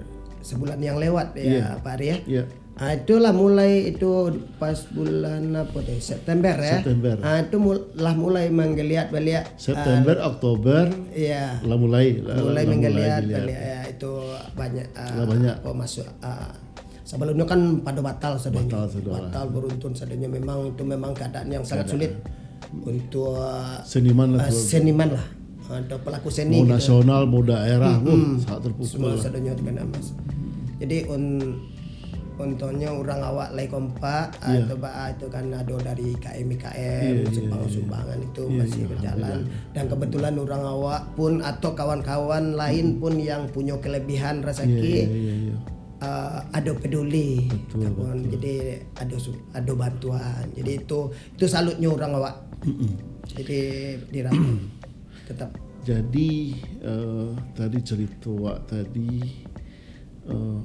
sebulan yang lewat ya, Pak Ari ya. Iya. Ah, itulah mulai itu pas bulan apa teh? September ya. September. Ah, itu mul-, lah mulai menggeliat baliak. September, ah, Oktober, iya. Lah mulai, lah, mulai lah menggeliat baliak ya, itu banyak, ah, lah banyak. Apa masuk, ah, Sebelumnya kan pado batal sadonyo. Batal sadonyo. Batal beruntun sadonyo. Memang itu memang keadaan yang sangat sulit untuk, seniman lah, eh, seniman lah. Atau pelaku seni gitu. Mau nasional, mau daerah, sangat terpukul. Semua sadonyo terkena, Mas. Jadi, un-, Untungnya urang awak lai kompak, ah, Iya. atau ba-, ah, itu kan ado dari I K M, I K M, Iya, iya, iya. sumbangan-sumbangan itu Iya, masih iya, berjalan. alhamdulillah. Dan kebetulan urang awak pun atau kawan-kawan lain Hmm. pun yang punyo kelebihan Iya, rasaki, iya, iya, iya. ah, ado peduli. Betul, Kawan, betul. jadi ado su-, ado bantuan. Jadi itu, itu salutnyo urang awak. Mm-mm. Jadi dirahmati tetap. Jadi, eh, tadi cerita awak tadi, eh,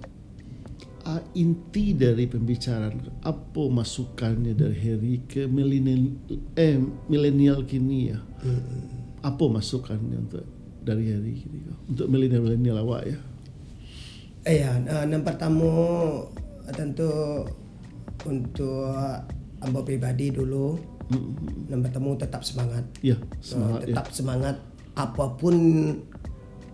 ah, inti dari pembicaraan, apo masukannyo dari Heri ke milenial, eh, milenial kini ya? Mm-mm. Apo masukannyo untuk dari Heri kini ko? Untuk milenial-milenial awak ya? Eh, ya, eh, nan partamo, tentu untuk ambo pribadi dulu, Mm-mm. nan partamo tetap semangat. Ya, Eh, semangat, ya. tetap semangat apapun,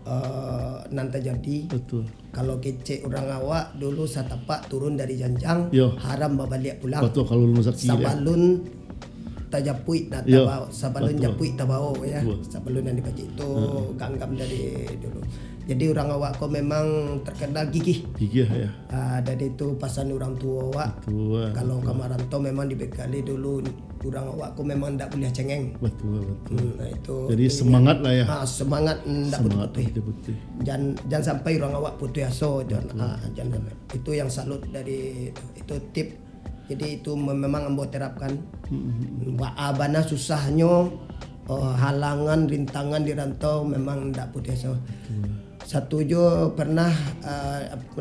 eh, nan terjadi. Betul. Kalau kecek urang awak dulu, satapak turun dari janjang, Yo. haram babaliak pulang. Betul, kalau ulun Zaki, ya. Sabalun tajapuik, nah, Yo. tabao, sabalun Betul. japuik tabao, ya. Betul. Sabalun nan dipacik tu, Ha. ganggam dari dulu. Jadi, urang awak ko memang terkenal gigih. Gigih, ya. Ah, dari tu pasan urang tuo awak. Betul. Kalau ka marantau memang dibekali dulu, urang awak ko memang ndak buliah cengeng. Betul, betul. Hmm, nah, itu Jadi, itu semangat yang, lah, ya. ah, semangat ndak Semangat putuih-putuih. putuih-putuih. Jan, jan sampai urang awak putuih aso, jan, Betul. ah, jan sampai. Itu yang salut dari itu, itu tip. Jadi, itu me-, memang ambo terapkan. Hmm. Ba-, ah, bana susahnyo, oh, halangan, rintangan di rantau memang ndak putuih aso. Betul. Satu jo pernah, ah, apa,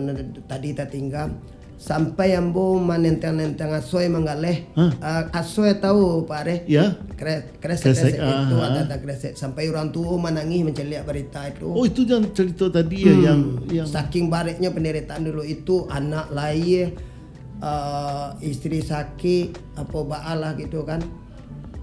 tadi tatingga, sampai ambo manenteng-nenteng asoi manggaleh. Hah? Ah, asoi tahu, Pak Arif? Ya. Kre-, kresek, Kresek, kresek ah, itu, ah. ada, ada kresek. Sampai urang tuo manangih mancaliak barita itu. Oh, itu yang cerita tadi ya, Hmm. yang, yang Saking bareknyo penderitaan dulu itu, anak lahia, ah, isteri sakik, apo baalah gitu kan.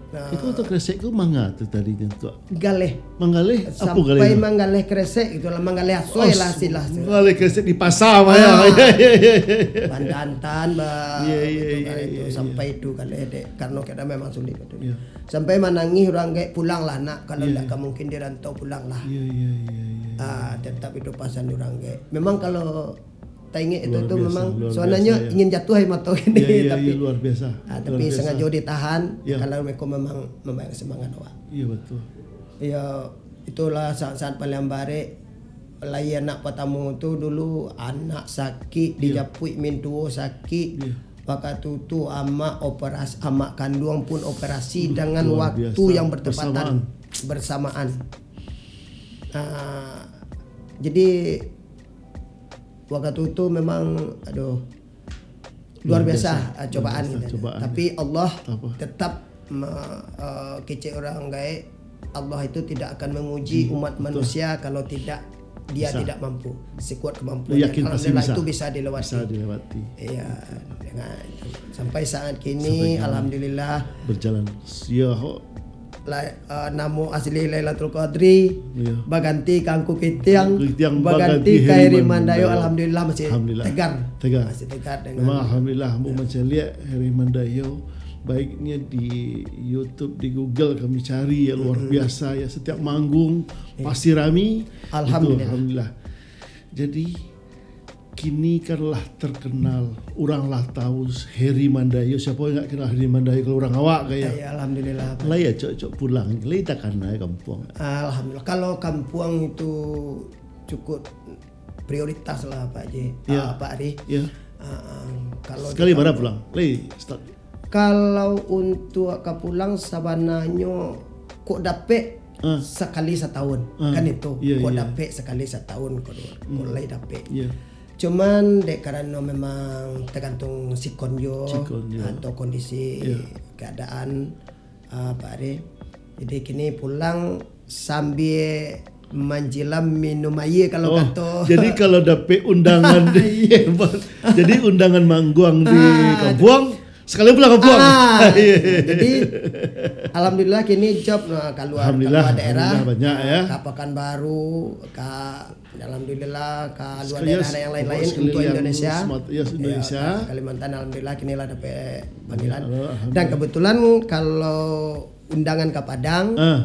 Nah, Itu tu kresek tu manga tu tadi tu, Tok? Galeh. Manggaleh, apo galeh Sampai tu? manggaleh kresek gitu lah, manggaleh asoi Oh, lah s-, silah tu. manggaleh kresek di pasar mah, ya. Ah. Ya, ya, ya, ya, ya. Bandantan, ba-, Ya, ya, betul ya, kan ya, itu, ya, sampai ya. itu galeh dek, karena kita memang sulit betul. Ya. Sampai manangih urang gaek, "Pulanglah, Nak, kalau Ya, ndak ya. ka mungkin di rantau, pulanglah." Ya, ya, ya, ya, ya. Ah, tetap itu pasan urang gaek. Memang kalau taingek itu Luar tu biasa, memang luar sebenarnya biasa, ya. ingin jatuh air mata gini, Ya, ya, tapi, ya, luar biasa. ah, Luar tapi biasa. sengaja ditahan, Ya. kalau mereka memang membayar semangat awak. Ya, betul. Ya, itulah saat-saat paling barek. Lai anak pertama tu dulu, anak sakit, Ya. dijapuik mintuo sakit. Ya. Wakatu tu amak operasi, amak kanduang pun operasi Hmm, dengan luar waktu biasa. yang bertepatan, Bersamaan. bersamaan. Ah, jadi, wakatu tu memang, aduh, luar Luar biasa, biasa. ah, Luar cobaan biasa gitu. cobaan. Tapi Allah Apa? tetap me-, eh, kecek urang gaek, Allah itu tidak akan menguji Hmm, umat betul. manusia kalau tidak, dia Bisa. tidak mampu, sekuat kemampuan. Yakin pasti Alhamdulillah, bisa. itu bisa dilewati. Bisa dilewati. Iya, dengan sampai saat kini, Sampai kini. alhamdulillah. Berjalan. Ya, ho. La-, eh, namo asli Lailatul Qadri, Iya. baganti ka Angku Kitiang, Angku Kitiang, baganti baganti ka Heri Heri Mandayo, Mandayo. alhamdulillah masih Alhamdulillah. tegar. Tegar. Masih tegar dengan Memang alhamdulillah, ambo Ya. mancaliak Heri Mandayo, baiknya di YouTube, di Google kami cari, ya, luar Mm-mm. biasa, ya, setiap manggung Iya. pasti rami. Alhamdulillah. Itu, alhamdulillah. Jadi, kini kan lah terkenal, urang lah tahu Heri Mandayo. Siapa yang nggak kenal Heri Mandayo kalau urang awak, kayak? Ya, alhamdulillah, Pak. Lai acok-acok pulang, lai takana kampuang. Alhamdulillah. Kalau kampuang itu cukup prioritas lah, Pak Ji. Ya. Ah, Pak Ari. Ya. Ah, ah, kalau Sekali di bara kampuang pulang? Lai start. Kalau untuk ka pulang, sabananyo kok dapek Ah. sakali satahun. Ah. Kan itu, Iya, kok iya. dapek sakali satahun, kok, kok Hmm. lai dapek. Iya. Cuman, dek karano memang tergantung sikon jo, Sikon jo. atau kondisi Iya. keadaan, ah, Pak Ari. Jadi, kini pulang sambia manjilam minum aia, kalau Oh, kato. jadi kalau dapek undangan di, Iya. jadi undangan manggung di Ah, kampuang, sekali pulang kampuang. Ah, Iya. jadi, alhamdulillah, kini job, nah, kaluar, Alhamdulillah, kaluar daerah. alhamdulillah, banyak, ya. Ka Pekanbaru, ka, alhamdulillah, ka luar Sekalian daerah dan yang lain-lain sekalian untuk Indonesia. semat-, ya, Ya, Indonesia. ka Kalimantan, alhamdulillah, kini lah dapek panggilan. Ya, alhamdulillah. Dan kebetulan kalau undangan ka Padang, Ah.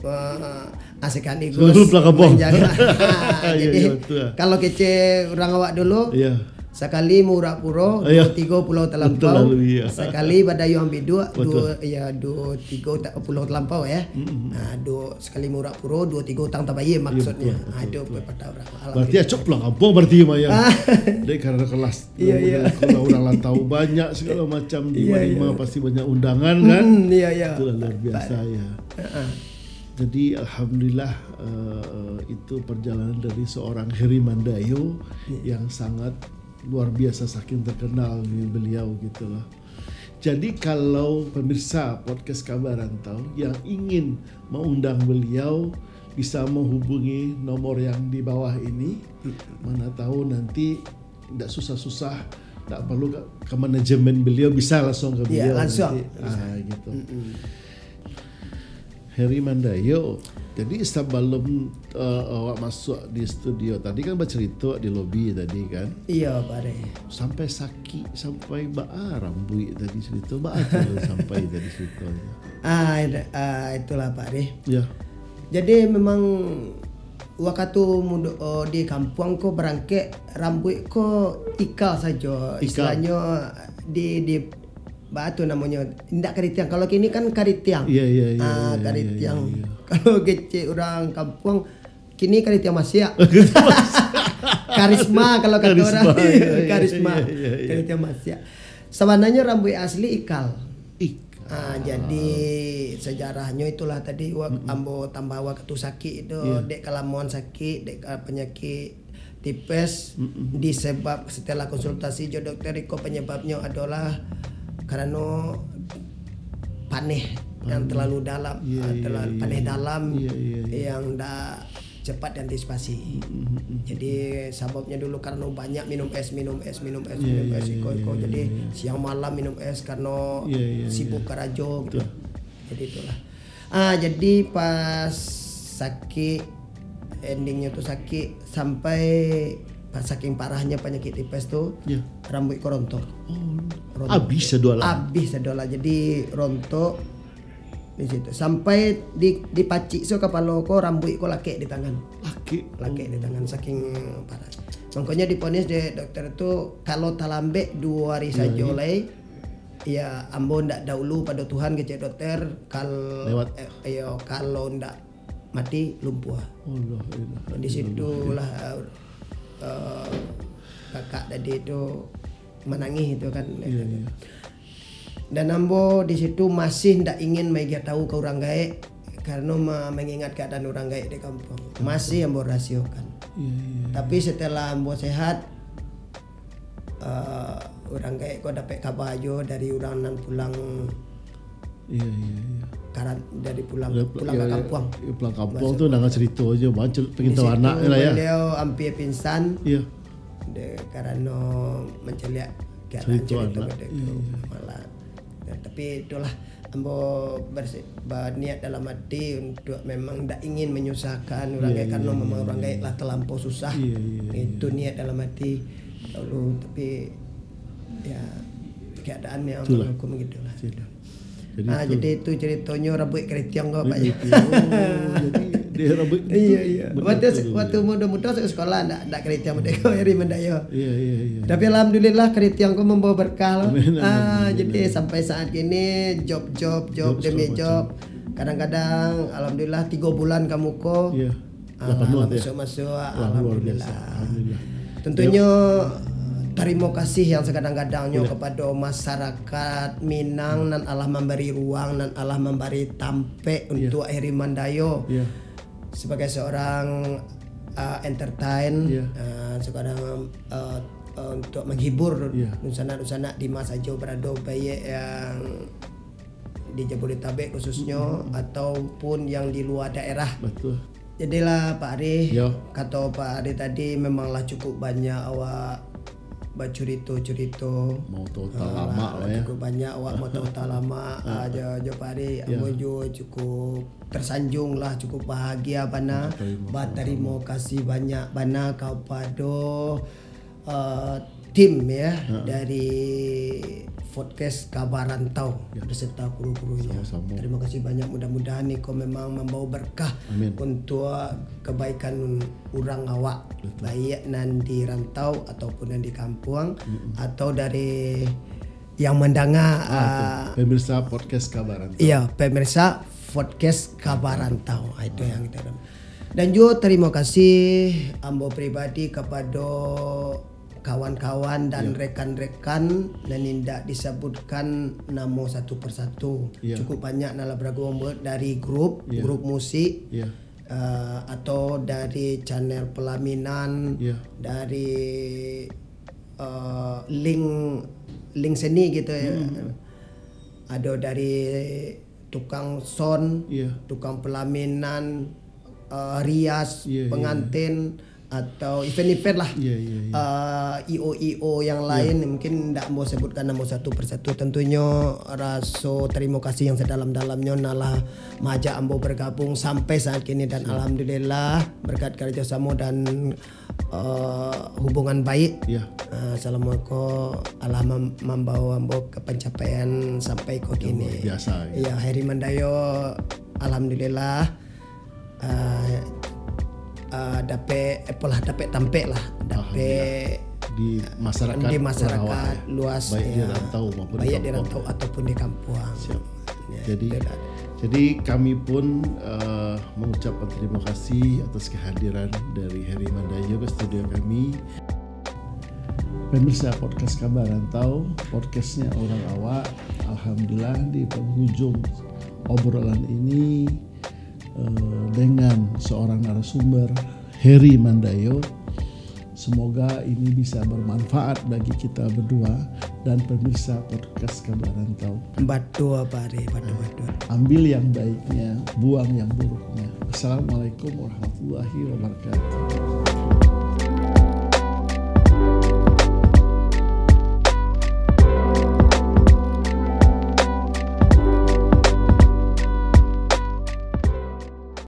eh, ah, sekaligus Sekaligus pulang kampuang. menjaga. Ah, Iya, jadi, iya, betul. kalau kecek urang awak dulu, Iya. Sakali maurak puro, duo tigo pulau talampau. Sakali badayuang biduak, duo, ya, duo tigo pulau talampau, ya. Nah, duo, sakali maurak puro, duo tigo utang tabayia, maksudnyo. Itu pepatah urang. Berarti acok pulang kampuang berarti, Maya. Dek karano kelas urang lah tahu banyak segala macam di Marima, pasti banyak undangan, kan? Itulah luar biasa, ya. Jadi, alhamdulillah, eh, itu perjalanan dari seorang Heri Mandayo yang sangat luar biasa, saking terkenal ni beliau, gitu loh. Jadi, kalau pemirsa podcast Kabar Rantau yang ingin mengundang beliau, bisa menghubungi nomor yang di bawah ini. Mana tahu nanti ndak susah-susah, ndak perlu ka, ka manajemen beliau, bisa langsung ka beliau nanti. Ah, gitu. Heri Mandayo. Jadi, sebelum, eh, awak masuk di studio tadi, kan bacerita di lobi tadi, kan? Iyo, Pak Reh. Sampai sakik, sampai baa rambuik tadi cerita, baa tu sampai tadi ceritanya. Ah, itulah, Pak Reh. Ya. Jadi, memang wakatu mudo, oh, di kampuang ko barangkek, rambuik ko ikal sajo. Istilahnyo di, di, baa tu namonyo, indak karitiang. Kalau kini kan karitiang. Iya, iya, iya. Ah, iya, iya, karitiang. Iya, iya. Kalau kecek urang kampuang, kini karitiang masiak. Karisma kalau kata urang. Karisma, iya, iya, iya, iya. Karitiang masiak. Sabananyo rambuik asli ikal. Ah, jadi sejarahnyo itulah tadi, wak-, ambo tambah wakatu sakik tu, dek kalamoan sakik, dek ka panyakik tipes, disebab setelah konsultasi jo dokter iko, penyebabnyo adolah karano paneh yang terlalu dalam, ah, terlalu paneh dalam yang ndak cepat diantisipasi. Jadi, sababnyo dulu karano banyak minum es, minum es, minum es, minum es, iko, iko. Jadi, siang malam minum es karano sibuk karajo gitu. Jadi, itulah. Ah, jadi pas sakik, endingnyo tu sakik sampai pa-, saking parahnyo panyakik tipes tu, rambuik ko rontok. Oh, rontok. Abih sadolah. Abih sadolah. Jadi, rontok di situ. Sampai di, dipacik so kapalo ko, rambuik ko lakek di tangan. Lakek. Lakek di tangan, saking parah. Mangkonyo diponis dek dokter tu, kalau talambek duo hari sajo lai, ya, ambo ndak dahulu pado Tuhan, kecek dokter, kal-, eh, iyo, kalau ndak mati, lumpuah. Di situlah, eh, kakak tadi tu manangih tu kan. Iya, iya. Dan ambo di situ masih ndak ingin maagiah tahu ka urang gaek, karano ma-, mangingat keadaan urang gaek di kampuang. Masih ambo rahasiokan. Iya, iya, iya. Tapi setelah ambo sehat, eh, urang gaek ko dapek kaba jo dari urang nan pulang. Iya, iya, iya. Karan-, dari pulang, pulang ka kampuang. Iya, pulang kampuang tu ndak cerita aja, macam pengen tahu anak lah ya. Beliau hampir pingsan. Iya. De, karano mancaliak keadaan cerita anak. Iya, iya. Malah. Nah, tapi itulah, ambo bersi-, baniat dalam hati untuk memang ndak ingin menyusahkan urang gaek, karano memang urang gaek lah terlampau susah. Iya, iya, iya. Itu niat dalam hati dahulu, tapi ya, keadaan yang berhukum begitulah. Jadi ah, itu. Jadi itu ceritonyo rambuik keretiang ko, Pak, ya. Oh, jadi dia rambuik gitu. Iya, iya. Waktu, waktu muda-muda saya sekolah ndak, ndak keretiang model ko, Heri Mandayo. Iya, iya, iya. Tapi alhamdulillah keretiang ko membawa berkah. Amin, amin, amin. Ah, jadi sampai saat kini job, job, job demi job. Kadang-kadang alhamdulillah tiga bulan ka muko. Iya. Lah panuah, ya? Masuk-masuk, wah, luar biasa. Alhamdulillah. Alhamdulillah. Tentunyo, tarimo kasih yang sagadang-gadangnyo kepada masyarakat Minang nan alah mambari ruang, nan alah mambari tampek untuk Heri Mandayo sebagai seorang, ah, entertain, ah, sekarang, ah, ah, untuk menghibur dunsanak-dunsanak di ma sajo barado, baik yang di Jabodetabek khususnyo, ataupun yang di luar daerah. Betul. Jadilah, Pak Ari, kato Pak Ari tadi, memanglah cukup banyak awak bacurito-curito. Mau tahu talamak lah, ya. Cukup banyak awak mau tahu talamak, ah, jo, jo Pak Ari. Ambo juo cukup tersanjung lah, cukup bahagia bana. Batarimo kasih banyak bana kapado eh, tim ya, dari podcast Kaba Rantau, ya, beserta kru-krunya. Sama-sama. Terima kasih banyak, mudah-mudahan iko memang mambawa berkah, amin, untuk kebaikan urang awak, betul, baik nan di rantau ataupun nan di kampuang, mm-mm, atau dari yang mandanga, ah, ah, pemirsa podcast Kaba Rantau. Iya, pemirsa podcast Kaba Rantau. Ah, itu yang kita harap. Dan juga terima kasih ambo pribadi kepada kawan-kawan dan, ya, rekan-rekan nan indak disebutkan namo satu persatu. Ya. Cukup banyak nan lah bergabung dari grup, ya, grup musik, ya, eh, atau dari channel pelaminan, ya, dari, eh, link, link seni gitu ya. Hmm. Ada dari tukang sound, iya, tukang pelaminan, eh, rias, iya, iya, pengantin, atau event-event lah. Iya, iya, iya. Eh, I O I O yang, iya, lain, mungkin ndak mau sebutkan nama satu persatu. Tentunyo raso terima kasih yang sedalam-dalamnyo nan lah maajak ambo bergabung sampai saat kini, dan, siap, alhamdulillah, berkat kerjasamo dan eh, hubungan baik. Iya. Eh, salamo ko alah mam-, mambawa ambo ka pancapaian sampai ko kini. Yang luar biasa, ya. Iya, Heri Mandayo, alhamdulillah, eh, eh, dapek, eh, polah dapek tampek lah, dapek, alhamdulillah, di masyarakat, di masyarakat urang awak, ya, luas, baik di, iya, rantau maupun di kampuang, baik di rantau ataupun di kampuang. Siap. Ya, jadi, itulah. Jadi kami pun, eh, mengucapkan terima kasih atas kehadiran dari Heri Mandayo ke studio kami. Pemirsa podcast Kaba Rantau, podcastnya orang awak. Alhamdulillah, di penghujung obrolan ini, eh, dengan seorang narasumber, Heri Mandayo. Semoga ini bisa bermanfaat bagi kita berdua dan pemirsa podcast Kaba Rantau. Batua, Pak Ari, batua, batua. Ambil yang baiknya, buang yang buruknya. Assalamualaikum warahmatullahi wabarakatuh.